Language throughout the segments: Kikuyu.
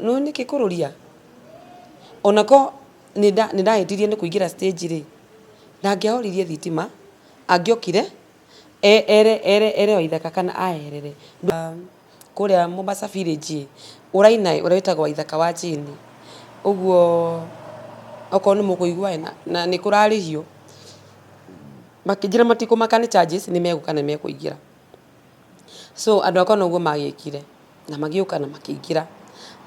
Nĩũĩ nĩkĩ kũrũria? Onako nĩ ndahĩtirie nĩ kũingĩra stage rĩ, ndangĩahoririe thitima, angĩokire ere ere ere Waithaka kana aeherere. Kũrĩa Mombasa Village ĩ, ũraina ĩ, ũrĩa wĩtagwo Waithaka wa Jane. Ũguo okorwo nĩ mũkũigua ĩ, na nĩ kũrarĩhio, makĩnjĩra matikũmaka nĩ charges nĩ megũka na nĩ mekũingĩra. So andũ akwa noguo magĩkire, na magĩũka na makĩingĩra,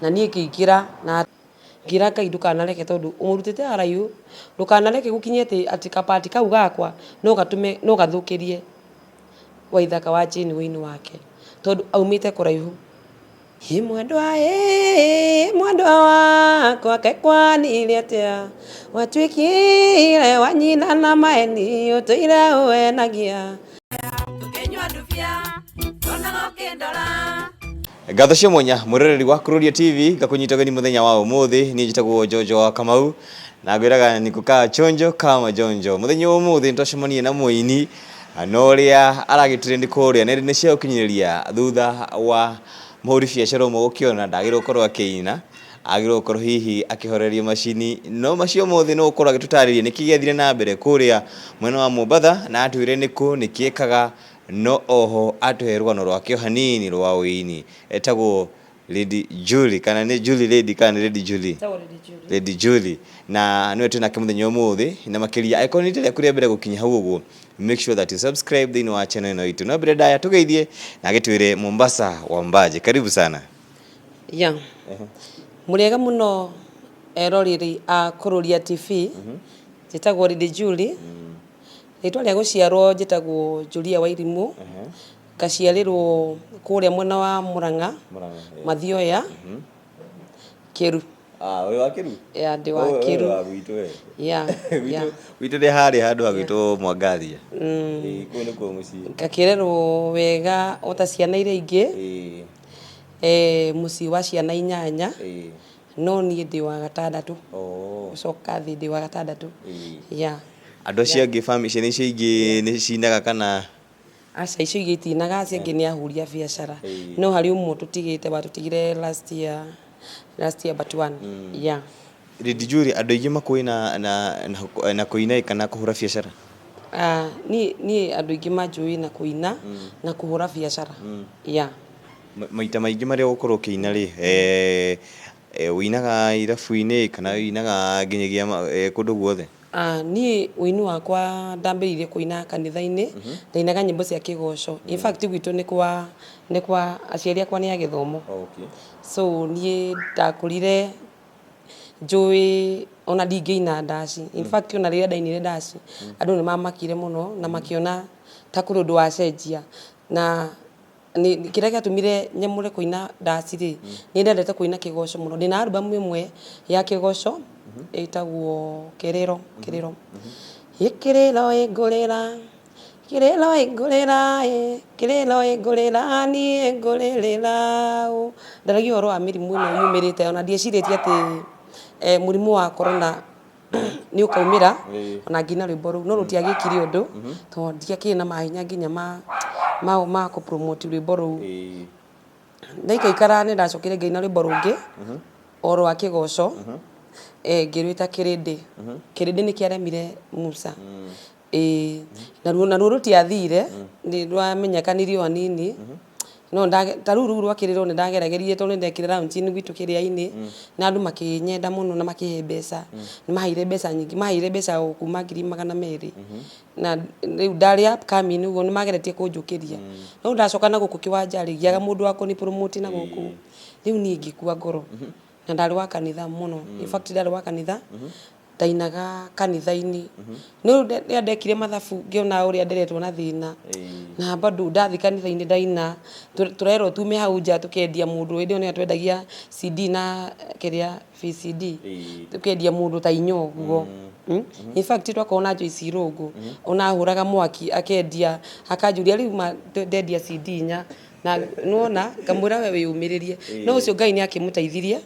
na niĩ ngĩingĩra na ngĩra Ngai ndũkanareke tondũ ũmũrutĩte haraihu, ndũkanareke gũkinye atĩ atĩ ka part kau gakwa no gatũme no gathũkĩrie Waithaka wa Jane ũini wake, tondũ aumĩte kũraihu. Ĩ mwendwa ĩ mwendwa wakwa kaĩ kwanire atĩa watuĩkire wa nyina na maeni ũtũire ũenagia. Tũkĩnyua ndubia ndonaga ũkĩndora. Ngatho cia mwanya mwĩroreri wa Kururia TV ngakũnyita ũgeni mũthenya wa ũmũthĩ. Niĩ njĩtagwo Jojo wa Kamau na ngwĩraga ni kukaa chonjo kama jonjo. Mũthenya wa ũmũthĩ nĩtwacemania na mũini na ũrĩa aragĩtrend kũrĩa nenda-inĩ cia ũkinyanĩria thutha wa mũhũri biacara ũmwe gũkĩona ndagĩrĩirwo gũkorwo akĩina, agĩrĩirwo gũkorwo hihi akĩhoreria macini. No macio mothe nĩ gũkorwo agĩtũtarĩria nĩkĩ gĩathire na mbere kũrĩa mwena wa Mombatha na atwĩre nĩkũ, nĩkĩ ekaga, no oho atũhe rũgano rwake o hanini rwa ũini. Etagwo Lady Julie, kana nĩ Julie Lady kana nĩ Lady Julie? Etagwo Lady Julie. Lady Julie. Na nĩwe twĩ nake mũthenya ũmũthĩ, na makĩria angĩkorwo nĩ rita rĩaku rĩa mbere gũkinya hau ũguo, make sure that you subscribe thĩinĩ wa channel ĩno itũ. No mbere ndaya tũgeithie na agĩtwĩre Mombasa Wambaje. Karibu sana. Yeah. Mũrĩega mũno eroreri a Kũrũria TV. Njĩtagwo Lady Julie. Rĩtwa rĩa gũciarwo njĩtagwo Julia Wairimũ. Ngaciarĩrwo kũrĩa mwena wa Mũrang'a, Mathioya, Kĩru. Ah, wĩ wa Kĩru? Yeah, ndĩ wa Oh, we Kĩru. wa gwitũ we. Yeah, yeah. Gwitũ nĩ harĩa handũ hagwĩtwo Mwangaria. Ĩĩ, kũu nĩkuo mũciĩ. Ngakĩrerwo wega o ta ciana iria ingĩ. Ĩĩ. Eh, mũciĩ wa ciana inyanya. Ĩĩ. No niĩ ndĩ wa gatandatũ. Oh. Gũcoka thĩ ndĩ wa gatandatũ. Ĩĩ. Yeah. Andũ acio angĩ bamĩ ciana icio ingĩ nĩ cinaga kana? Aca icio ingĩ itinaga, acio angĩ nĩ ahũri a biacara. Ĩĩ. No harĩ ũmwe tũtigĩte watũtigire last year, last year but one. Yeah. Lady Julie, andũ aingĩ makũĩ na, na, na, na kũina kana kũhũra biacara? Ah, niĩ niĩ andũ aingĩ manjũĩ na kũina na kũhũra biacara. Yeah. Maita maingĩ marĩa ũgũkorwo ũkĩina rĩ, eh, eh, ũinaga irabu-inĩ kana ũinaga nginyagia eh, kũndũ guothe? Ah, niĩ ũini wakwa ndambĩrĩirie kũina kanitha-inĩ, ndainaga nyĩmbo cia kĩgoco. In fact gwitũ nĩ kwa nĩ kwa aciari akwa nĩ a gĩthomo. Okay. So niĩ ndakũrire njũĩ ona ndingĩina ndaci. In fact ona rĩrĩa ndainire ndaci, andũ nĩ mamakire mũno na makĩona ta kũrĩ ũndũ wacenjia. Na kĩrĩa gĩatũmire nyamũre kũina ndaci rĩ, nĩ ndendete kũina kĩgoco mũno. Ndĩna album ĩmwe ya kĩgoco ĩtagwo Kĩrĩro, Kĩrĩro. Ĩ kĩrĩro ĩ ngũrĩra, kĩrĩro ĩ ngũrĩra ĩ, kĩrĩro ĩ ngũrĩra niĩ ngũrĩrĩra ũ. Ndaragia ũhoro wa mĩrimũ ĩno yumĩrĩte ona ndiecirĩtie atĩ mũrimũ wa corona nĩ ũkaumĩra ona ngĩina rwĩmbo rũu no rũtiagĩkire ũndũ tondũ ndiakĩrĩ na mahinya nginya ma ma ma kũ promote rwĩmbo rũu. Ndaikaikara nĩ ndacokire ngĩina rwĩmbo rũngĩ o rwa kĩgoco ngĩrwĩta Kĩrĩndĩ. Kĩrĩndĩ nĩ kĩaremire Musa. Ĩĩ naruo naruo rũtiathire nĩ rwamenyekanirie o hanini no ta rĩu rũu rwa kĩrĩro nĩ ndagerageririe tondũ nĩ ndekire launch gwitũ kĩrĩa-inĩ na andũ makĩnyenda mũno na makĩhe mbeca. Nĩ maheire mbeca nyingĩ, maheire mbeca o kuma 200,000. Na rĩu ndarĩ upcoming ũguo nĩ mageretie kũnjũkĩria. No ndacoka na gũkũ kĩwanja rĩ, ngĩaga mũndũ wa kũni promote na gũkũ. Rĩu niĩ ngĩkua ngoro. Na ndarĩ wa kanitha mũno. In fact ndarĩ wa kanitha, ndainaga kanitha-inĩ. No rĩu rĩrĩa ndekire mathabu ngĩona ũrĩa nderetwo na thĩna, na bado ndathiĩ kanitha-inĩ ndaina, tũrerwo tume hau nja tũkendia mũndũ, hĩndĩ ĩyo nĩyo twendagia CD na kĩrĩa VCD, tũkendia mũndũ ta inya ũguo. In fact twakoragwo na Joyce Irũngũ, ona ahũraga mwaki akendia, akanjũria rĩu ma ndendia CD inya, na nĩwona ngamwĩra we wĩyũmĩrĩrie. No ũcio Ngai nĩ akĩmũteithirie,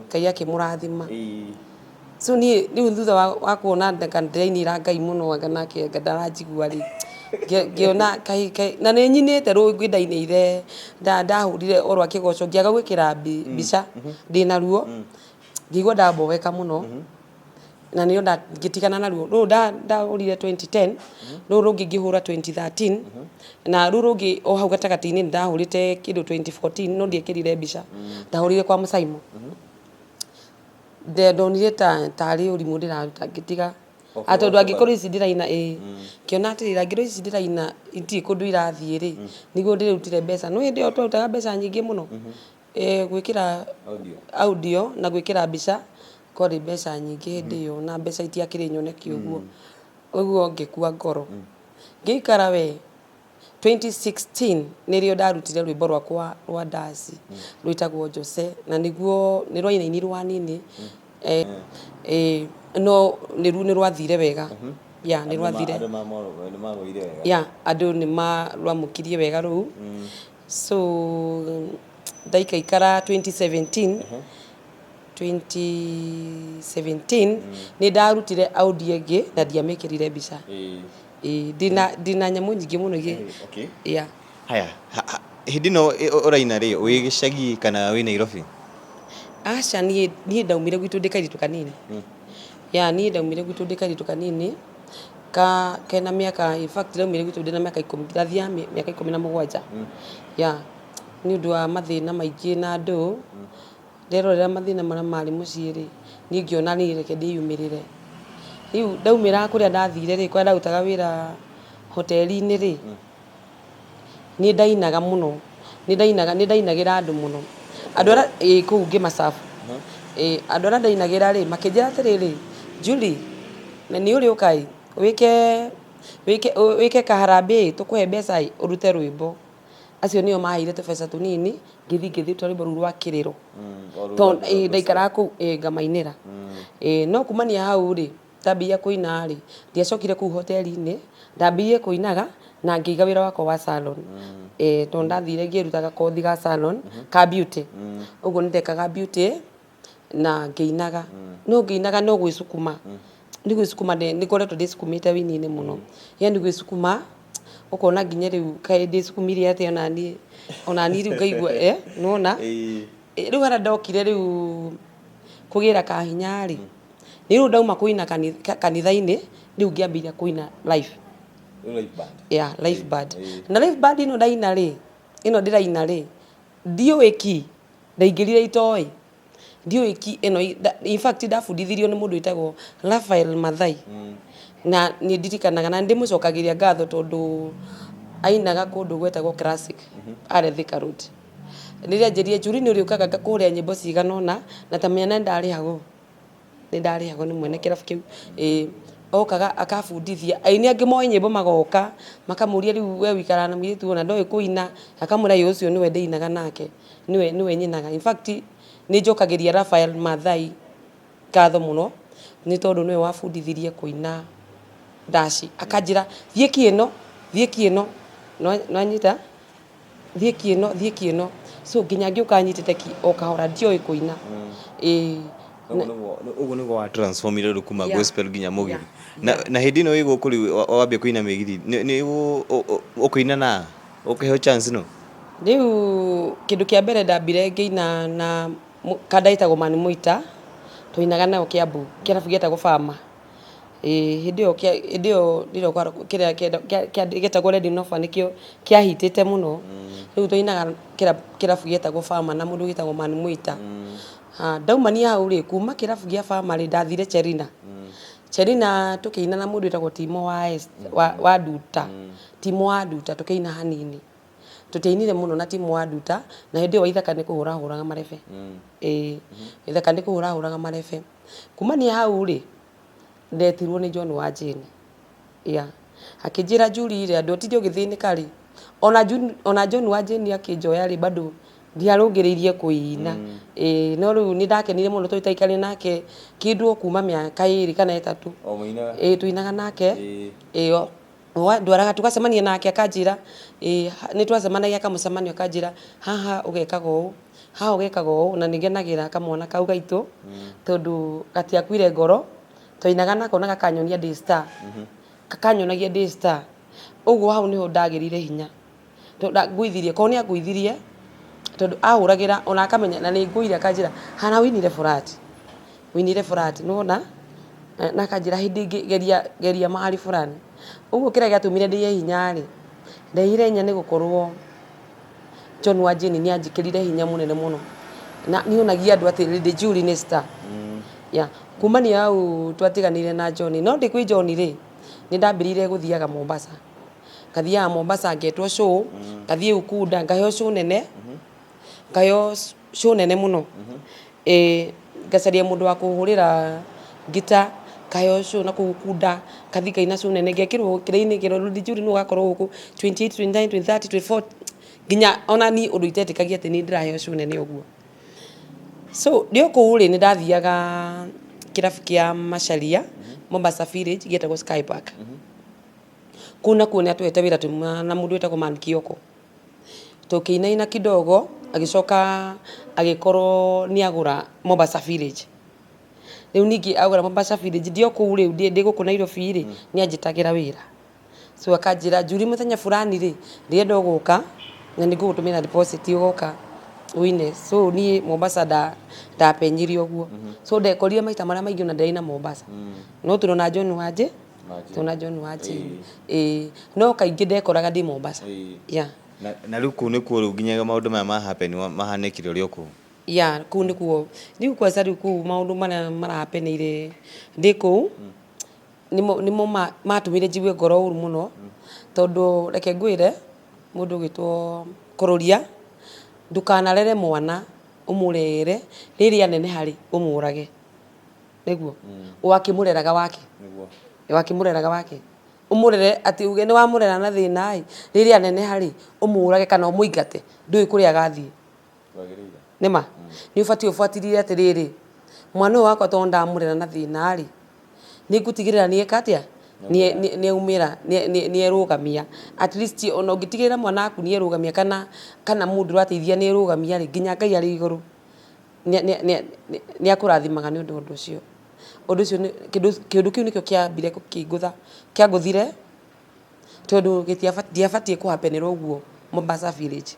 Ngai akĩmũrathima. So niĩ rĩu thutha wa kuona anga ndĩrainĩra Ngai mũno anga nake anga ndaranjigua rĩ, Ngĩona kai kai na nĩ nyinĩte rũngĩ ndainĩire ndahũrire o rwa kĩgoco ngĩaga gwĩkĩra mbica ndĩna ruo ngĩigua ndamboweka mũno na nĩyo ngĩtigana naruo. Rũrũ ndahũrire 2010, rũrũ rũngĩ ngĩhũra 2013, na rũrũ rũngĩ o hau gatagatĩ-inĩ nĩ ndahũrĩte kĩndũ 2014 no ndiekĩrire mbica. Ndahũrire kwa Mũcaimo. Ndonire ta tarĩ ũrimũ ndĩraruta ngĩtiga. Okay, Ah, tondũ okay, angĩkorwo ici ndĩraina ĩĩ ngĩona atĩrĩrĩ, angĩkorwo ici ndĩraina itirĩ kũndũ irathiĩ rĩ, nĩguo ndĩrutire mbeca. No hĩndĩ ĩyo twarutaga mbeca nyingĩ mũno. Gwĩkĩra Audio. Audio na gwĩkĩra mbica kwarĩ mbeca nyingĩ hĩndĩ ĩyo na mbeca itiakĩrĩ nyoneki ũguo. Ũguo ngĩkua ngoro. Ngĩikara we 2016 nĩrĩo ndarutire rwĩmbo rwakwa rwa ndaci rwĩtagwo Jose, na nĩguo nĩ rwainainirwo hanini, no nĩ rwathire wega. Ya nĩ rwathire. Andũ nĩ magũire wega. Ya andũ nĩ marwamũkirie wega rũu. So ndaikaikara 2017, 2017 nĩ ndarutire audio ĩngĩ na ndiamĩkĩrire mbica. Ĩĩ, ndĩna nyamũ nyingĩ mũno igĩ. Yeah. Haya, hĩndĩ ĩno ũraina rĩ, wĩ gĩcagi kana wĩ Nairobi? Aca, niĩ ndaumire gwitũ ndĩ kairĩtu kanini. Ya niĩ ndaumire gwitũ ndĩ kairĩtu kanini ka kena mĩaka, in fact ndaumire gwitũ ndĩna mĩaka 10, ndathiaga mĩaka 17. Ya nĩ ũndũ wa mathĩna maingĩ na andũ nderorera mathĩna marĩa marĩ mũciĩ rĩ, niĩ ngĩona niĩ reke ndĩyumĩrĩre. Rĩu ndaumĩra kũrĩa ndathire rĩ, kũrĩa ndarutaga wĩra hoteli-inĩ rĩ, nĩ ndainaga mũno, nĩ ndainaga, nĩ ndainagĩra andũ mũno. Andũ arĩa ĩĩ kũu ngĩmacabu. Ĩĩ andũ arĩa ndainagĩra rĩ, makĩnjĩra atĩrĩrĩ, "Julie, na nĩ ũrĩũka ĩ, wĩke wĩke wĩke kaharambee tũkũhe mbeca ĩ, ũrute rwĩmbo." Acio nĩo maheire tũbeca tũnini, ngĩthiĩ ngĩruta rwĩmbo rũu rwa kĩrĩro. Tondũ ĩĩ ndaikaraga kũu ĩĩ ngamainĩra. Ĩĩ no kumania hau rĩ, ndambĩrĩria kũina rĩ, ndiacokire kũu hoteli-inĩ, ndambĩrĩirie kũinaga na ngĩiga wĩra wakwa wa salon. Ĩĩ tondũ ndathire ngĩruta gakothi ga salon ka beauty. Ũguo nĩ ndekaga beauty na ngĩinaga. No ngĩinaga no gwĩcukuma, nĩ gwĩcukuma nĩ ngoretwo ndĩcukumĩte wũini-inĩ mũno. Yaani gwĩcukuma ũkona nginya rĩu kaĩ ndĩcukumire atĩa onaniĩ, onaniĩ rĩu ngaigua nĩwona? Rĩu harĩa ndokire rĩu kũgĩra kahinya rĩ, nĩ rĩu ndauma kũina kanitha-inĩ, rĩu ngĩambĩrĩria kũina live. Live band. Yeah, live band. Na live band ĩno ndaina rĩ, ĩno ndĩraina rĩ, ndiũĩ ki, ndaingĩrire itoĩ. Ndiũĩ ki ĩno, in fact ndabundithirio nĩ mũndũ wĩtagwo Raphael Mathai. Na nĩ ndirikanaga na nĩ ndĩmũcokagĩria ngatho tondũ ainaga kũndũ gwetagwo Classic, harĩa Thika Road. Rĩrĩa anjĩrire, "Julie, nĩ ũrĩũkaga ngakũhũrĩra nyĩmbo cigana ũna," na ta menya nĩ ndarĩhagwo. Nĩ ndarĩhagwo nĩ mwene kĩrabu kĩu. Ĩĩ okaga akabundithia. Aini angĩ moĩ nyĩmbo magoka, makamũria, "Rĩu we ũikaraga na mũirĩtu ũyũ na ndoĩ kũina?" Akamwĩra, "Ĩĩ ũcio nĩwe ndĩinaga nake, nĩwe nĩwe nyinaga." In fact nĩ njokagĩria Raphael Mathai ngatho mũno nĩ tondũ nĩwe wabundithirie kũina ndaci. Akanjĩra, "Thiĩ key ĩno, thiĩ key ĩno." Nĩwanyita? Thiĩ key ĩno, thiĩ key ĩno. So nginya ngĩũka nyitĩte key o kahora ndioĩ kũina. Ĩĩ. Ũguo nĩguo wa transformire rĩu kuma gospel nginya mũgithi. Na hĩndĩ ĩno wĩ gũkũ rĩu wambia kũina mĩgithi, nĩ ũkũina na ũkĩheo chance no? Rĩu kĩndũ kĩa mbere ndambire ngĩina na kanda ĩtagwo Mani Mũita, twainaga nayo Kiambu, kĩrabu gĩetagwo Fama. Ĩĩ hĩndĩ ĩyo hĩndĩ ĩyo kĩrĩa gĩetagwo Red Nova nĩkĩo kĩahitĩte mũno. Rĩu twainaga kĩrabu gĩetagwo Fama na mũndũ wĩtagwo Mani Mũita. Ndaumania hau rĩ, kuma kĩrabu gĩa Fama rĩ, ndathire Cherina. Cherina tũkĩina na mũndũ wĩtagwo Timo wa Nduta. Timo wa Nduta tũkĩina hanini. Tũtiainire mũno na Timo wa Nduta, na hĩndĩ ĩyo Waithaka nĩ kũhũra ahũraga marebe. Ĩĩ, Waithaka nĩ kũhũra ahũraga marebe. Kumania hau rĩ, ndetirwo nĩ John wa Jane. Yeah. Akĩnjĩra, "Julie rĩ, andũ ũtinde ũgĩthĩnĩka rĩ," ona John wa Jane akĩnjoya rĩ, bado ndiarũngĩrĩirie kũina. Ĩĩ no rĩu nĩ ndakenire mũno tondũ twaikarire nake kĩndũ o kuma mĩaka 2 kana 3. O mũinaga? Ĩĩ tũinaga nake. Ĩĩ ndwaraga tũgacemania nake akanjĩra, ĩĩ nĩ twacemanagia kamũcemanio akanjĩra, "Haha ũgekaga ũũ, haha ũgekaga ũũ," na nĩ ngenagĩra kamwana kau gaitũ tondũ gatiakuire ngoro. Twainaga nako na gakanyonia ndĩ star. Gakanyonagia ndĩ star. Ũguo hau nĩho ndagĩrire hinya. Tondũ ngũithirie, korwo nĩ angũithirie, tondũ ahũragĩra ona akamenya na nĩ ngũire akanjĩra hana ũinire flat, ũinire flat nĩ wona? Na akanjĩra hĩndĩ ĩngĩ geria geria mahali fulani. Ũguo kĩrĩa gĩatũmire ndĩe hinya rĩ, ndeire hinya nĩ gũkorwo John wa Jane nĩ anjĩkĩrire hinya mũnene mũno. Na nĩ onagia andũ atĩ Lady Julie nĩ star. Yeah. Kumania hau twatiganire na John, no ndĩ kwĩ John rĩ, nĩ ndambĩrĩirie gũthiaga Mombasa. Ngathiaga Mombasa ngetwo show, ngathiĩ Ukunda ngaheo show nene, ngaheo show nene mũno. Ĩĩ ngacaria mũndũ wa kũhũrĩra ngita, ngaheo show nakũu Ukunda, ngathiĩ ngaina show nene, ngekĩrwo kĩrĩa-inĩ ngerwo Lady Julie nĩwe ũgakorwo gũkũ 28, 29, 30, 24, nginya ona niĩ ũndũ itetĩkagia atĩ nĩ ndĩraheo show nene ũguo. So ndĩ o kũu rĩ, nĩ ndathiaga kĩrabu kĩa Macharia, Mombasa Village, gĩetagwo Sky Park. Kũu nakuo nĩ atũhete wĩra twĩ na mũndũ wĩtagwo Man Kioko. Tũkĩinaina kidogo, agĩcoka agĩkorwo nĩ agũra Mombasa Village. Rĩu ningĩ agũra Mombasa Village, ndĩ o kũu rĩ, ndĩ gũkũ Nairobi rĩ, nĩ anjĩtagĩra wĩra. So akanjĩra Julie mũthenya fulani rĩ, ndĩrenda ũgũka na nĩ ngũgũtũmĩra deposit ũgoka ũine. So niĩ Mombasa ndapenyire ũguo. So ndekorire maita marĩa maingĩ ona ndĩraina Mombasa. No tũrona John Wanjĩ, tũrona John Wanjĩ. Ĩĩ, no kaingĩ ndekoraga ndĩ Mombasa. Yeah. Na rĩu kũu nĩkuo rĩu nginyagia maũndũ maya ma happen mahanĩkire ũrĩ o kũu? Yeah, kũu nĩkuo. Rĩu kwanza rĩu kũu maũndũ marĩa marahapenĩire ndĩ kũu, nĩmo nĩmo matũmire njigue ngoro ũru mũno, tondũ reke ngwĩre, mũndũ ũgwĩtwo Kũrũria, ndũkanarere mwana ũmũrere, rĩrĩa aneneha rĩ, ũmũrage. Nĩguo? Wakĩmũreraga wake? Wakĩmũreraga wake? Ũmũrere atĩ uge nĩ wamũrera na thĩna ĩ, rĩrĩa aneneha rĩ, ũmũrage kana ũmũingate, ndũĩ kũrĩa agathiĩ. Nĩ ma? Nĩ ũbatiĩ ũbuatĩrĩre atĩrĩrĩ, mwana ũyũ wakwa tondũ ndamũrera na thĩna rĩ, nĩ ngũtigĩrĩra nĩ eka atĩa? Nĩ aumĩra, nĩ erũgamia. At least ona ũngĩtigĩrĩra mwana waku nĩ erũgamia kana kana mũndũ ũrateithia nĩ erũgamia rĩ, nginya Ngai arĩ igũrũ nĩ akũrathimaga nĩ ũndũ wa ũndũ ũcio. Ũndũ ũcio kĩndũ kĩu nĩkĩo kĩambire kũngũtha, kĩangũthire tondũ ndiabatiĩ kũ happen ĩra ũguo Mombasa Village.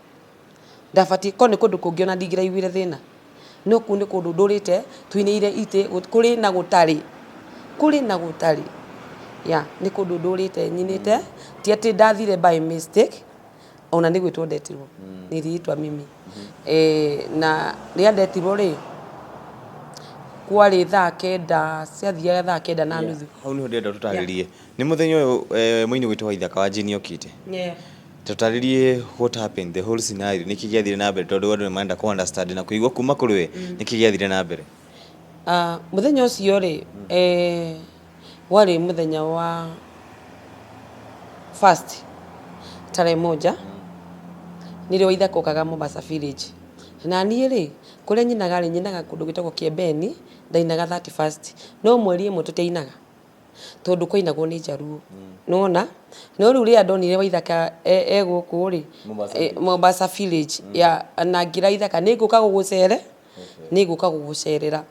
Ndabatiĩ, korwo nĩ kũndũ kũngĩ ona ndingĩraiguire thĩna, no kũu nĩ kũndũ ndũrĩte tũinĩire itĩ kũrĩ na gũtarĩ, kũrĩ na gũtarĩ, yeah, nĩ kũndũ ndũrĩte nyinĩte, ti atĩ ndathire by mistake, ona nĩ gwĩtwo ndetirwo, niliitwa mimi. Na rĩrĩa ndetirwo rĩ, kwarĩ thaa kenda, ciathiaga thaa kenda na nuthu. Hau nĩho ndĩrenda ũtũtarĩrie. Nĩ mũthenya ũyũ mũini witũ wa Ithaka wa Jane okĩte. Tũtarĩrie what happened, the whole scenario, nĩkĩ gĩathire na mbere tondũ andũ nĩ marenda kũ understand na kũigua kuma kũrĩ we nĩkĩ gĩathire na mbere. Mũthenya ũcio rĩ, warĩ mũthenya wa first tarehe moja, nĩrĩo Waithaka okaga Mombasa Village. Na niĩ rĩ, kũrĩa nyinaga rĩ, nyinaga kũndũ gwĩtagwo Kĩembeni, ndainaga 31st, no mweri ĩmwe tũtiainaga. Tondũ kwainagwo nĩ Njaruo. Nĩwona? No rĩu rĩrĩa ndonire Waithaka e gũkũ rĩ, Mombasa Village, ya na ngĩra Waithaka nĩ ngũka gũgũcere, nĩ ngũka gũgũcerera.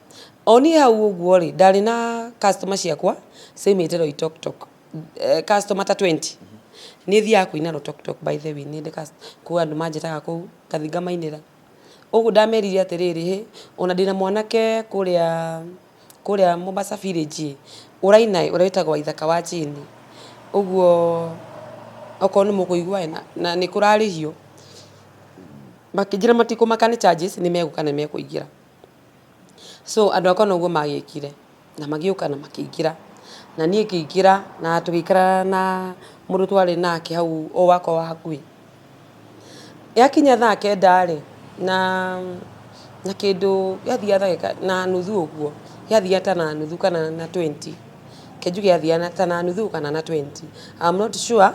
O niĩ hau ũguo rĩ, ndarĩ na customer ciakwa ciaumĩte Loitoktok, customer ta 20. Nĩ thiaga kũina Loitoktok by the way, nĩ ndĩ kwĩ andũ manjĩtaga kũu, ngathiĩ ngamainĩra. Ũguo ndamerire atĩrĩrĩ, hĩ, ona ndĩna mwanake kũrĩa kũrĩa Mombasa Village ĩ, ũraina ĩ, ũrĩa wĩtagwo Waithaka wa Jane. Ũguo okorwo nĩ mũkũigua ĩ, na nĩ kũrarĩhio, makĩnjĩra matikũmaka nĩ charges nĩ megũka na nĩ mekũingĩra. So andũ akwa noguo magĩkire, na magĩũka na makĩingĩra. Na niĩ ngĩingĩra na tũgĩikara na mũndũ twarĩ nake hau o wakwa wa hakuhĩ. Yakinya thaa kenda rĩ, na na kĩndũ gĩathiaga ndagĩka na nuthu ũguo, gĩathiaga ta na nuthu kana na twenty, reke njuge gĩathiaga ta na nuthu kana na twenty, I'm not sure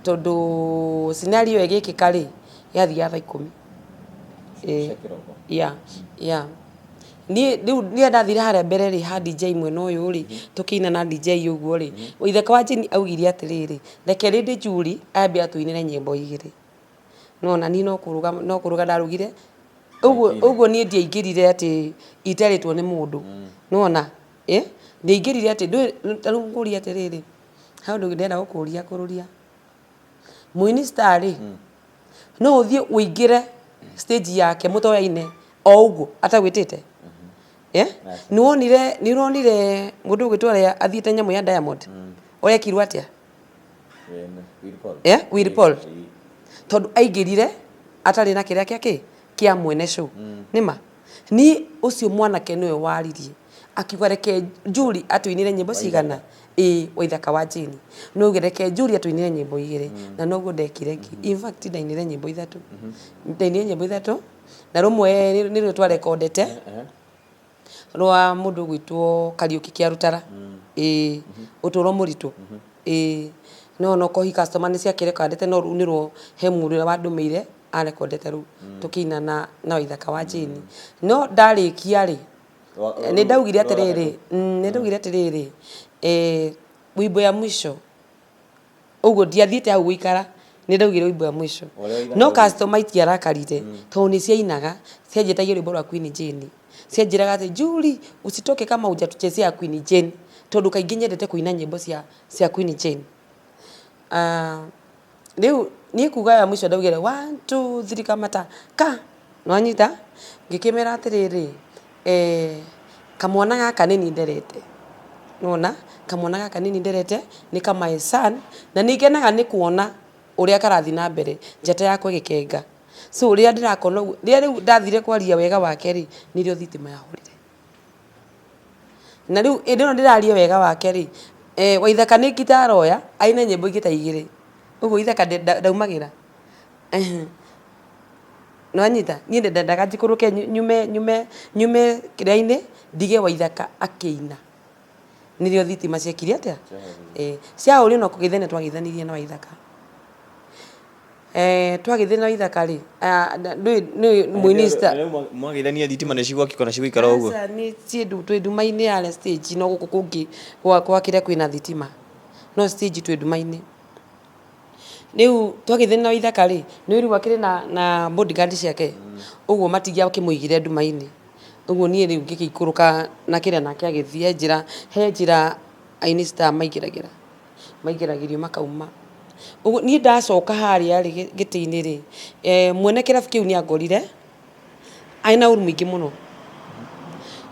tondũ scenario ĩyo ĩgĩkĩka rĩ, yathiaga thaa ikũmi. Ĩĩ, yeah, yeah. Niĩ rĩu rĩrĩa ndathire harĩa mbere rĩ, ha DJ mwena ũyũ rĩ, tũkĩina na DJ ũguo rĩ, Waithaka wa Jane augire atĩrĩrĩ, reke Lady Julie ambe atũinĩre nyĩmbo igĩrĩ. Nĩwona niĩ no kũrũga no kũrũga ndarũgire, ũguo ũguo niĩ ndiaingĩrire atĩ iterĩtwo nĩ mũndũ, nĩwona ĩ, ndiaingĩrire atĩ ndũĩ ta rĩu ngũrie atĩrĩrĩ, he ũndũ ndĩrenda gũkũria kũrũria. Mũini star rĩ, no ũthiĩ ũingĩre stage yake mũtoyaine o ũguo atagwĩtĩte? Eh? Nĩwonire, nĩũronire mũndũ ũgwĩtwo ũrĩa athiĩte nyamũ ya Diamond, ũrĩa ekirwo atĩa? Eh? Willy Paul. Tondũ aingĩrire atarĩ na kĩrĩa kĩa kĩ kĩa mwene show. Nĩma niĩ ũcio mwanake nĩwe waririe akiuga reke Julie atũinĩre nyĩmbo cigana. Ĩĩ, Waithaka wa Jane. No auge reke Julie atũinĩre nyĩmbo igĩrĩ. Na noguo ndekire. In fact ndainire nyĩmbo ithatũ. Ndainire nyĩmbo ithatũ na rũmwe nĩruo twarekondete rwa mũndũ ũgwĩtwo Kariũki Kĩarũtara. Ĩĩ, ũtũro mũritũ. Ĩĩ, no no kohi customer nĩ ciakĩrekondete, no rũu nĩruo he mũndũ ũrĩa wandũmĩire arekondete rũu tũkĩina na Waithaka wa Jane. No ndarĩkia rĩ, nĩ ndaugire atĩrĩrĩ, nĩ ndaugire atĩrĩrĩ, eh, wimbo ya mwisho ũguo ndiathiĩte hau gũikara, nĩ ndaugire wimbo ya mwisho. No customer itiarakarire tondũ nĩ ciainaga, cianjĩtagia rwĩmbo rwa Queen Jane. Cianjĩraga atĩ, "Julie, usitoke kama hujatuchezea Queen Jane," tondũ kaingĩ nyendete kũina nyĩmbo cia Queen Jane. Ah, rĩu niĩ kuga ya mũico ndaugire one two three kamata ka nĩwanyita, ngĩkĩmera atĩrĩrĩ, eh, kamwana gaka nĩ niĩ nderete, nĩwona kamwana gaka nĩ niĩ nderete, nĩ ka my son, na nĩ ngenaga nĩ kuona ũrĩa karathiĩ na mbere njata yakwa ĩgĩkenga. So rĩrĩa ndĩrakona ũguo, rĩrĩa rĩu ndathire kwaria wega wake rĩ, nĩrĩo thitima yahorire. Na rĩu hĩndĩ ĩno ndĩraria wega wake rĩ, eh, Waithaka nĩ ngita aroya aine nyĩmbo ingĩ ta igĩrĩ. Ũguo Waithaka ndaumagĩra. Nĩwanyita? Niĩ ndendaga njikũrũke nyume nyume nyume kĩrĩa-inĩ ndige Waithaka akĩina. Nĩrĩo thitima ciekire atĩa? Ĩĩ, ciahũrio no kũgeithania twageithanirie na Waithaka. Eh, twagĩthiĩ na Waithaka rĩ, ndũĩ nĩ mũini star. Mwageithania thitima nĩ cigwakio kana cigũikara o ũguo? Aca nĩ twĩ nduma-inĩ yarĩa stage, no gũkũ kũngĩ gwa kĩrĩa kwĩna thitima, no stage twĩ nduma-inĩ. Rĩu twagĩthiĩ na Waithaka rĩ, nĩ ũĩ rĩu akĩrĩ na bodyguard ciake, ũguo matingĩakĩmũigire nduma-inĩ. Ũguo niĩ rĩu ngĩgĩikũrũka na kĩrĩa nake agĩthiĩ, he njĩra aini star maingĩragĩra. Maingĩragĩrio makauma. Ũguo niĩ ndacoka harĩa rĩ gĩtĩ-inĩ rĩ, mwene kĩrabu kĩu nĩ angorire arĩ na ũru mũingĩ mũno.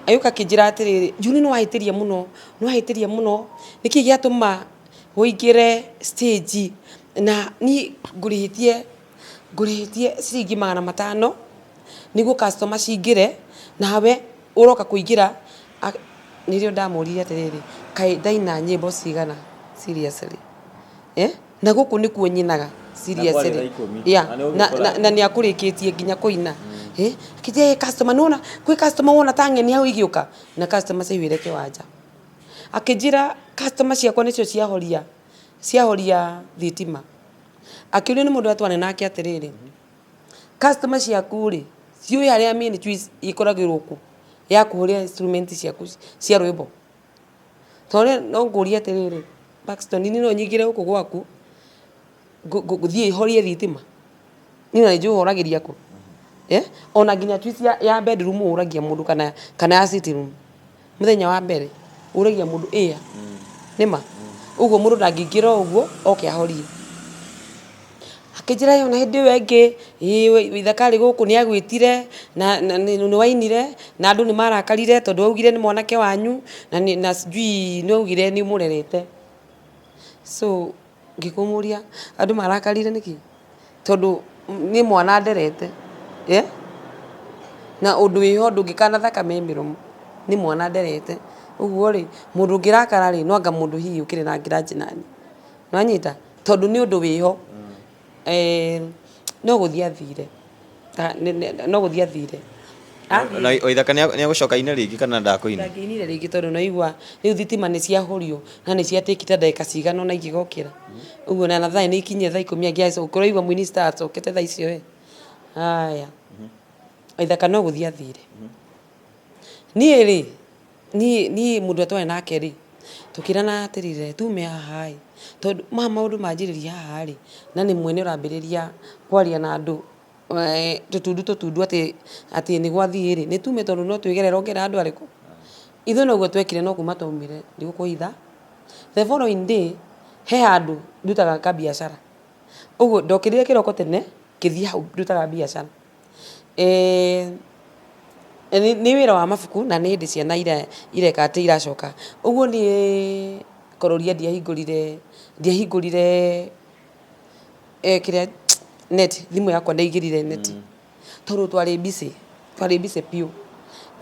Agĩũka akĩnjĩra atĩrĩrĩ, Juni nĩ wahĩtĩria mũno, nĩ wahĩtĩria mũno, nĩkĩ gĩatũma ũingĩre stage na niĩ ngũrĩhĩtie, ngũrĩhĩtie ciringi 500 nĩguo customer cingĩre, nawe ũroka kũingĩra. Nĩrĩo ndamũririe atĩrĩrĩ, kaĩ ndaina nyĩmbo cigana seriously? Eh? Na gũkũ nĩkuo nyinaga seriously. Yeah. Na nĩ akũrĩkĩtie nginya kũina. Eh? Akĩnjĩra customer nĩwona kwĩ customer wona ta ng'eni hau igĩũka, na customer ciaihũire kĩwanja. Akĩnjĩra customer ciakwa nĩcio ciahoria, ciahoria thitima. Akĩũrio nĩ mũndũ ũrĩa twarĩ nake atĩrĩrĩ, customer ciaku rĩ, ciũĩ harĩa main switch ĩkoragĩrwo kũ? Ya kũhũrĩra instrument ciaku cia rwĩmbo. Tondũ no ngũrie atĩrĩrĩ, Paxton, niĩ no nyingĩre gũkũ gwaku thiĩ horie thitima? Niĩ ona nĩ njũĩ ũhoragĩria kũ. Eh? Ona nginya switch ya bedroom ũragia mũndũ kana ya sitting room. Mũthenya wa mbere ũragia mũndũ ĩya. Nĩma? Ũguo mũndũ ndangĩingĩra o ũguo oke ahorie. Akĩnjĩra ona hĩndĩ ĩyo ĩngĩ, ĩĩ Waithaka arĩ gũkũ nĩ agwĩtire na nĩ wainire na andũ nĩ marakarire tondũ waugire nĩ mwanake wanyu na sijui nĩ waugire nĩ ũmũrerete. So ngĩkĩmũria andũ marakarire nĩkĩ? Tondũ nĩ mwana nderete, na ũndũ wĩho ndũngĩkana thakame mĩromo, nĩ mwana nderete. Ũguo rĩ, mũndũ ũngĩrakara rĩ, no anga mũndũ hihi ũkĩrĩ na grudge naniĩ. Nĩwanyita? Tondũ nĩ ũndũ wĩho. No gũthiĩ athire, no gũthiĩ athire. Na Waithaka nĩ egũcoka aine rĩngĩ kana ndakũina? Ndangĩinire rĩngĩ tondũ nĩ waigua rĩu thitima nĩ ciahorio na nĩ ciatakire ndagĩka cigana ũna ingĩgokĩra. Ũguo na thaa nĩ ikinyire thaa 10 angĩacoka, ũraigua mũini star acokete thaa icio ĩ. Haya, Waithaka no gũthiĩ athire. Niĩ rĩ, niĩ mũndũ ũrĩa twarĩ nake rĩ, tũkĩrana atĩrĩrĩ, tume haha ĩ, tondũ maya maũndũ manjĩrĩria haha rĩ, na nĩ mwene ũrambĩrĩria kwaria na andũ tũtundu tũtundu atĩ nĩ gwathiĩ rĩ, nĩ tume tondũ no twĩgerere ũngĩra andũ arĩkũ? Ithuĩ noguo twekire no kuma twaumire ndigũkũhitha. The following day he handũ ndutaga kabiacara. Ũguo ndokĩrire kĩroko tene ngĩthiĩ hau ndutaga biacara. Eh, nĩ wĩra wa mabuku na nĩ hĩndĩ ciana ireka atĩ iracoka. Ũguo niĩ kũrũria ndiahingũrire ndiahingũrire kĩrĩa net, thimũ yakwa ndaingĩrire net tondũ twarĩ busy, twarĩ busy biũ.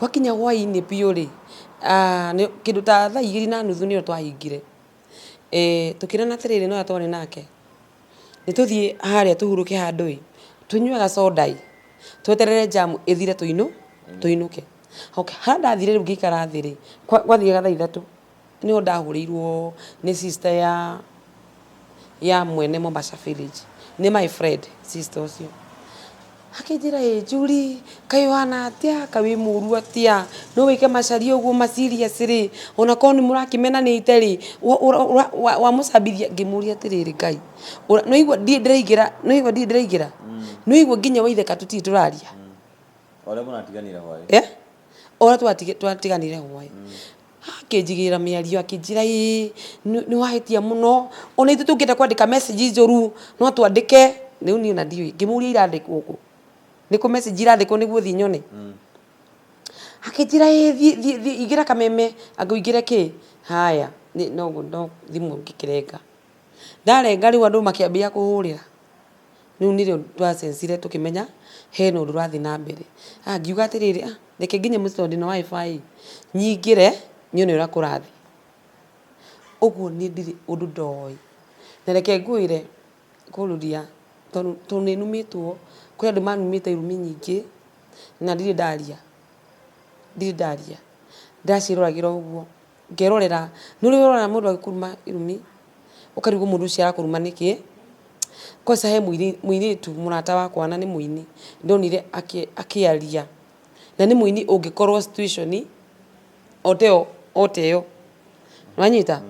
Gwakinya hwainĩ biũ rĩ, kĩndũ ta thaa igĩrĩ na nuthu nĩrĩo twahingire. Tũkĩrana atĩrĩrĩ na ũrĩa twarĩ nake, nĩ tũthiĩ harĩa tũhurũke handũ ĩ, tũnyue gacoda ĩ, tweterere jam ĩthire tũinũke. Okay, harĩa ndathire rĩu ngĩikara thĩ rĩ, gwathiaga thaa ithatũ, nĩho ndahũrĩirwo nĩ sister ya mwene Mombasa Village, nĩ my friend sister ũcio. Akĩnjĩra ĩ Julie, kaĩ ũhana atĩa, kaĩ wĩ mũru atĩa, no wĩke Macharia ũguo ma serious rĩ, ona korwo nĩ mũrakĩmenanĩte rĩ, wamũcambithia. Ngĩmũria atĩrĩrĩ Ngai, nĩwaigua ndirĩ ndĩraingĩra, nĩwaigua ndirĩ ndĩraingĩra, nĩwaigua nginya Waithaka tũtirĩ tũraria. Ũrĩa mũratiganire hwaĩ. Eh? Ũrĩa twatiganire hwaĩ. Akĩnjigĩrĩra mĩario akĩnjĩra ĩĩ nĩ wahĩtia mũno, ona ithuĩ tũngĩenda kwandĩka message njũru no twandĩke. Rĩu niĩ ona ndiũĩ, ngĩmũria irandĩkwo kũ? Nĩ kũ message irandĩkwo nĩguo thiĩ nyone? Akĩnjĩra ĩĩ thiĩ thiĩ thiĩ ingĩra kameme, anga ũingĩre kĩ. Haya, no no thimũ ngĩkĩrenga. Ndarenga rĩu andũ makĩambia kũhũrĩra. Rĩu nĩrĩo twacensire tũkĩmenya hena ũndũ ũrathiĩ na mbere. Ngiuga atĩrĩrĩ, ah, reke nginye mũciĩ tondũ ndĩna WiFi, nyingĩre nyone ũrĩa kũrathiĩ. Ũguo niĩ ndirĩ ũndũ ndoĩ. Na reke ngwĩre kũrũria, tondũ nĩ numĩtwo, kwĩ andũ manumĩte irumi nyingĩ na ndirĩ ndaria, ndirĩ ndaria. Ndaciĩroragĩra ũguo, ngerorera, nĩ ũrĩ werorera mũndũ agĩkũruma irumi, ũkarigwo mũndũ ũcio arakũruma nĩkĩ. Kwanza he mũirĩtu mũrata wakwa na nĩ mũini, ndonire akĩaria, na nĩ mũini ũngĩkorwo situation o ta ĩyo o ta ĩyo, nĩwanyita?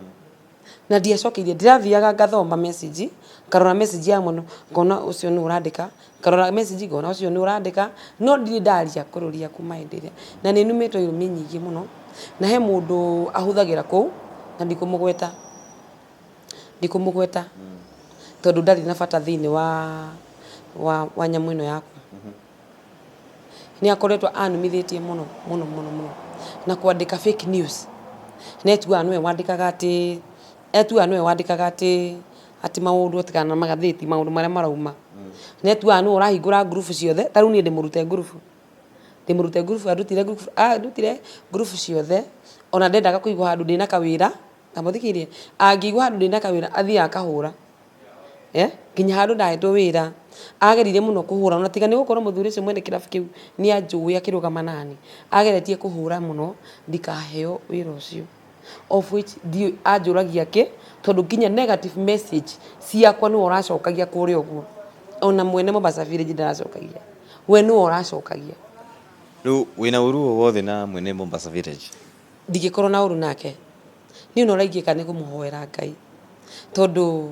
Na ndiacokeirie, ndĩrathiaga ngathoma message, ngarora message ya mũndũ, ngona ũcio nũ ũrandĩka, ngarora message ngona ũcio nũ ũrandĩka, no ndirĩ ndaria kũrũria kuma hĩndĩ ĩrĩa, na nĩ numĩtwo irumi nyingĩ mũno, na he mũndũ ahũthagĩra kũu, na ndikũmũgweta, ndikũmũgweta, tondũ ndarĩ na bata thĩinĩ wa nyamũ ĩno yakwa. Nĩ akoretwo anumithĩtie mũno mũno mũno mũno na kwandĩka fake news. Na etuaga nĩwe wandĩkaga atĩ, etuaga nĩwe wandĩkaga atĩ, atĩ maũndũ atĩ kana magathĩti maũndũ marĩa marauma. Na etuaga nĩwe ũrahingũra ngurubu ciothe, ta rĩu niĩ ndĩmũrute ngurubu, ndĩmũrute ngurubu, andutire ngurubu, andutire ngurubu ciothe, ona ndendaga kũigua handũ ndĩna kawĩra, ta mũthikĩrĩrie, angĩigua handũ ndĩna kawĩra athiaga akahũra. Nginya handũ ndahetwo wĩra, ageririe mũno kũhũra, ona tiga nĩ gũkorwo mũthuri ũcio mwene kĩrabu kĩu nĩ anjũĩ akĩrũgama naniĩ, ageretie kũhũra mũno ndikaheo wĩra ũcio, of which ndiũĩ anjũragia kĩ, tondũ nginya negative message ciakwa nĩwe ũracokagia kũrĩa ũguo, ona mwene Mombasa Village ndaracokagia, we nĩwe ũracokagia. Rĩu wĩna ũru o wothe na mwene Mombasa Village? Ndingĩkorwo na ũru nake, niĩ ona ũrĩa ingĩka nĩ kũmũhoera Ngai, tondũ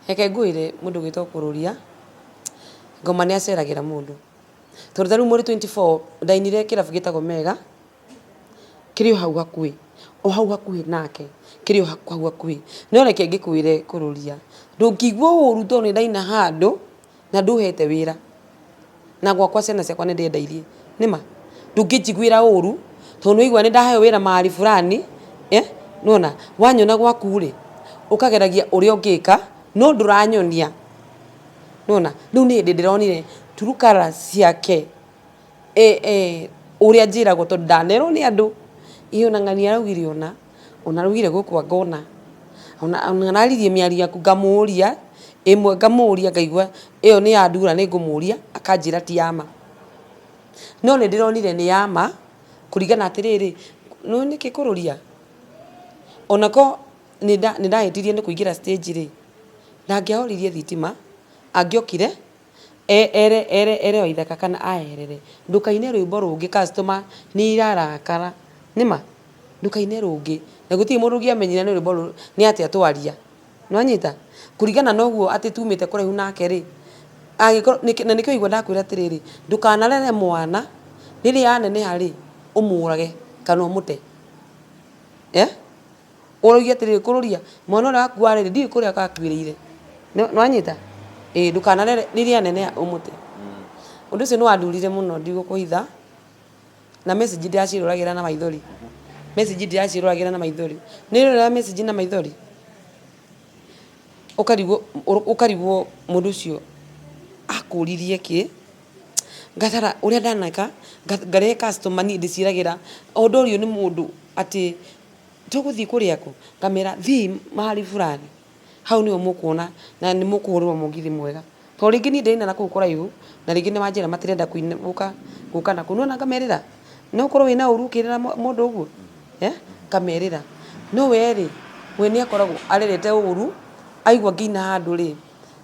reke ngwĩre mũndũ ũgwĩtwo Kũrũria, ngoma nĩ aceragĩra mũndũ, tondũ ta rĩu mweri 24 ndainire kĩrabu gĩtagwo Mega, kĩrĩ o hau hakuhĩ, o hau hakuhĩ nake, kĩrĩ o hau hakuhĩ, no reke ngĩkwĩre Kũrũria, ndũngĩigua ũru tondũ nĩ ndaina handũ na ndũhete wĩra, na gwakwa ciana ciakwa nĩ ndĩendeirie, nĩma? Ndũngĩnjiguĩra ũru tondũ nĩ waigua nĩ ndaheo wĩra mahali fulani, nĩwona? Wanyona gwaku rĩ, ũkageragia ũrĩa ũngĩka no ndũranyonia, nĩwona? Rĩu nĩ hĩndĩ ndĩronire true colour ciake, ũrĩa njĩragwo tondũ ndanerwo nĩ andũ, ĩ ona ng'ania araugire ũna, ona araugire gũkũ anga ũna, ona araririe mĩario yaku ngamũria, ĩmwe ngamũria ngaigua ĩyo nĩ ya ndura nĩ ngũmũria akanjĩra ti ya ma. No nĩ ndĩronire nĩ ya ma kũringana atĩrĩrĩ, nĩũĩ nĩkĩ kũrũria? Onako nĩ ndahĩtirie nĩ kũingĩra stage rĩ, ndangĩahoririe thitima, angĩokire ere ere ere Waithaka kana aeherere, ndũkaine rwĩmbo rũngĩ customer nĩ irarakara, nĩma? Ndũkaine rũngĩ, na gũtirĩ mũndũ ũngĩamenyire nĩ rwĩmbo nĩ atĩa twaria, nĩwanyita? Kũringana na ũguo atĩ tumĩte kũraihu nake rĩ, angĩkorwo na nĩkĩo waigua ndakwĩra atĩrĩrĩ, ndũkanarere mwana, rĩrĩa aneneha rĩ, ũmũrage kana ũmũte. Ũroiga atĩrĩrĩ, kũrũria, mwana ũrĩa waku warĩ rĩ, ndiũĩ kũrĩa akuĩrĩire. Nĩwanyita? Ĩĩ, ndũkanarere rĩrĩa nene ũmũte. Ũndũ ũcio nĩ wandurire mũno, ndigũkũhitha. Na message ndĩraciroragĩra na maithori. Message ndĩraciroragĩra na maithori. Nĩ ũroragĩra message na maithori? Ũkarigwo ũkarigwo mũndũ ũcio akũririe kĩ? Ngatara ũrĩa ndaneka, ngarehe customer niĩ ndĩciĩragĩra, o ndorio nĩ mũndũ atĩ tũgũthiĩ kũrĩa kũ? Ngamera thiĩi mahali fulani. Hau nĩho mũkuona na nĩ mũkũhũrĩrwo mũgithi mwega. Tondũ rĩngĩ niĩ ndĩraina nakũu kũraihu, na rĩngĩ nĩ wanjĩra matirenda gũka gũka nakũu. Nĩwona ngamerĩra, no ũkorwo wĩna ũru ũkĩrĩra mũndũ ũguo? Eh, ngamerĩra. No we rĩ, we nĩ akoragwo arerete ũru, aigua ngĩina handũ rĩ,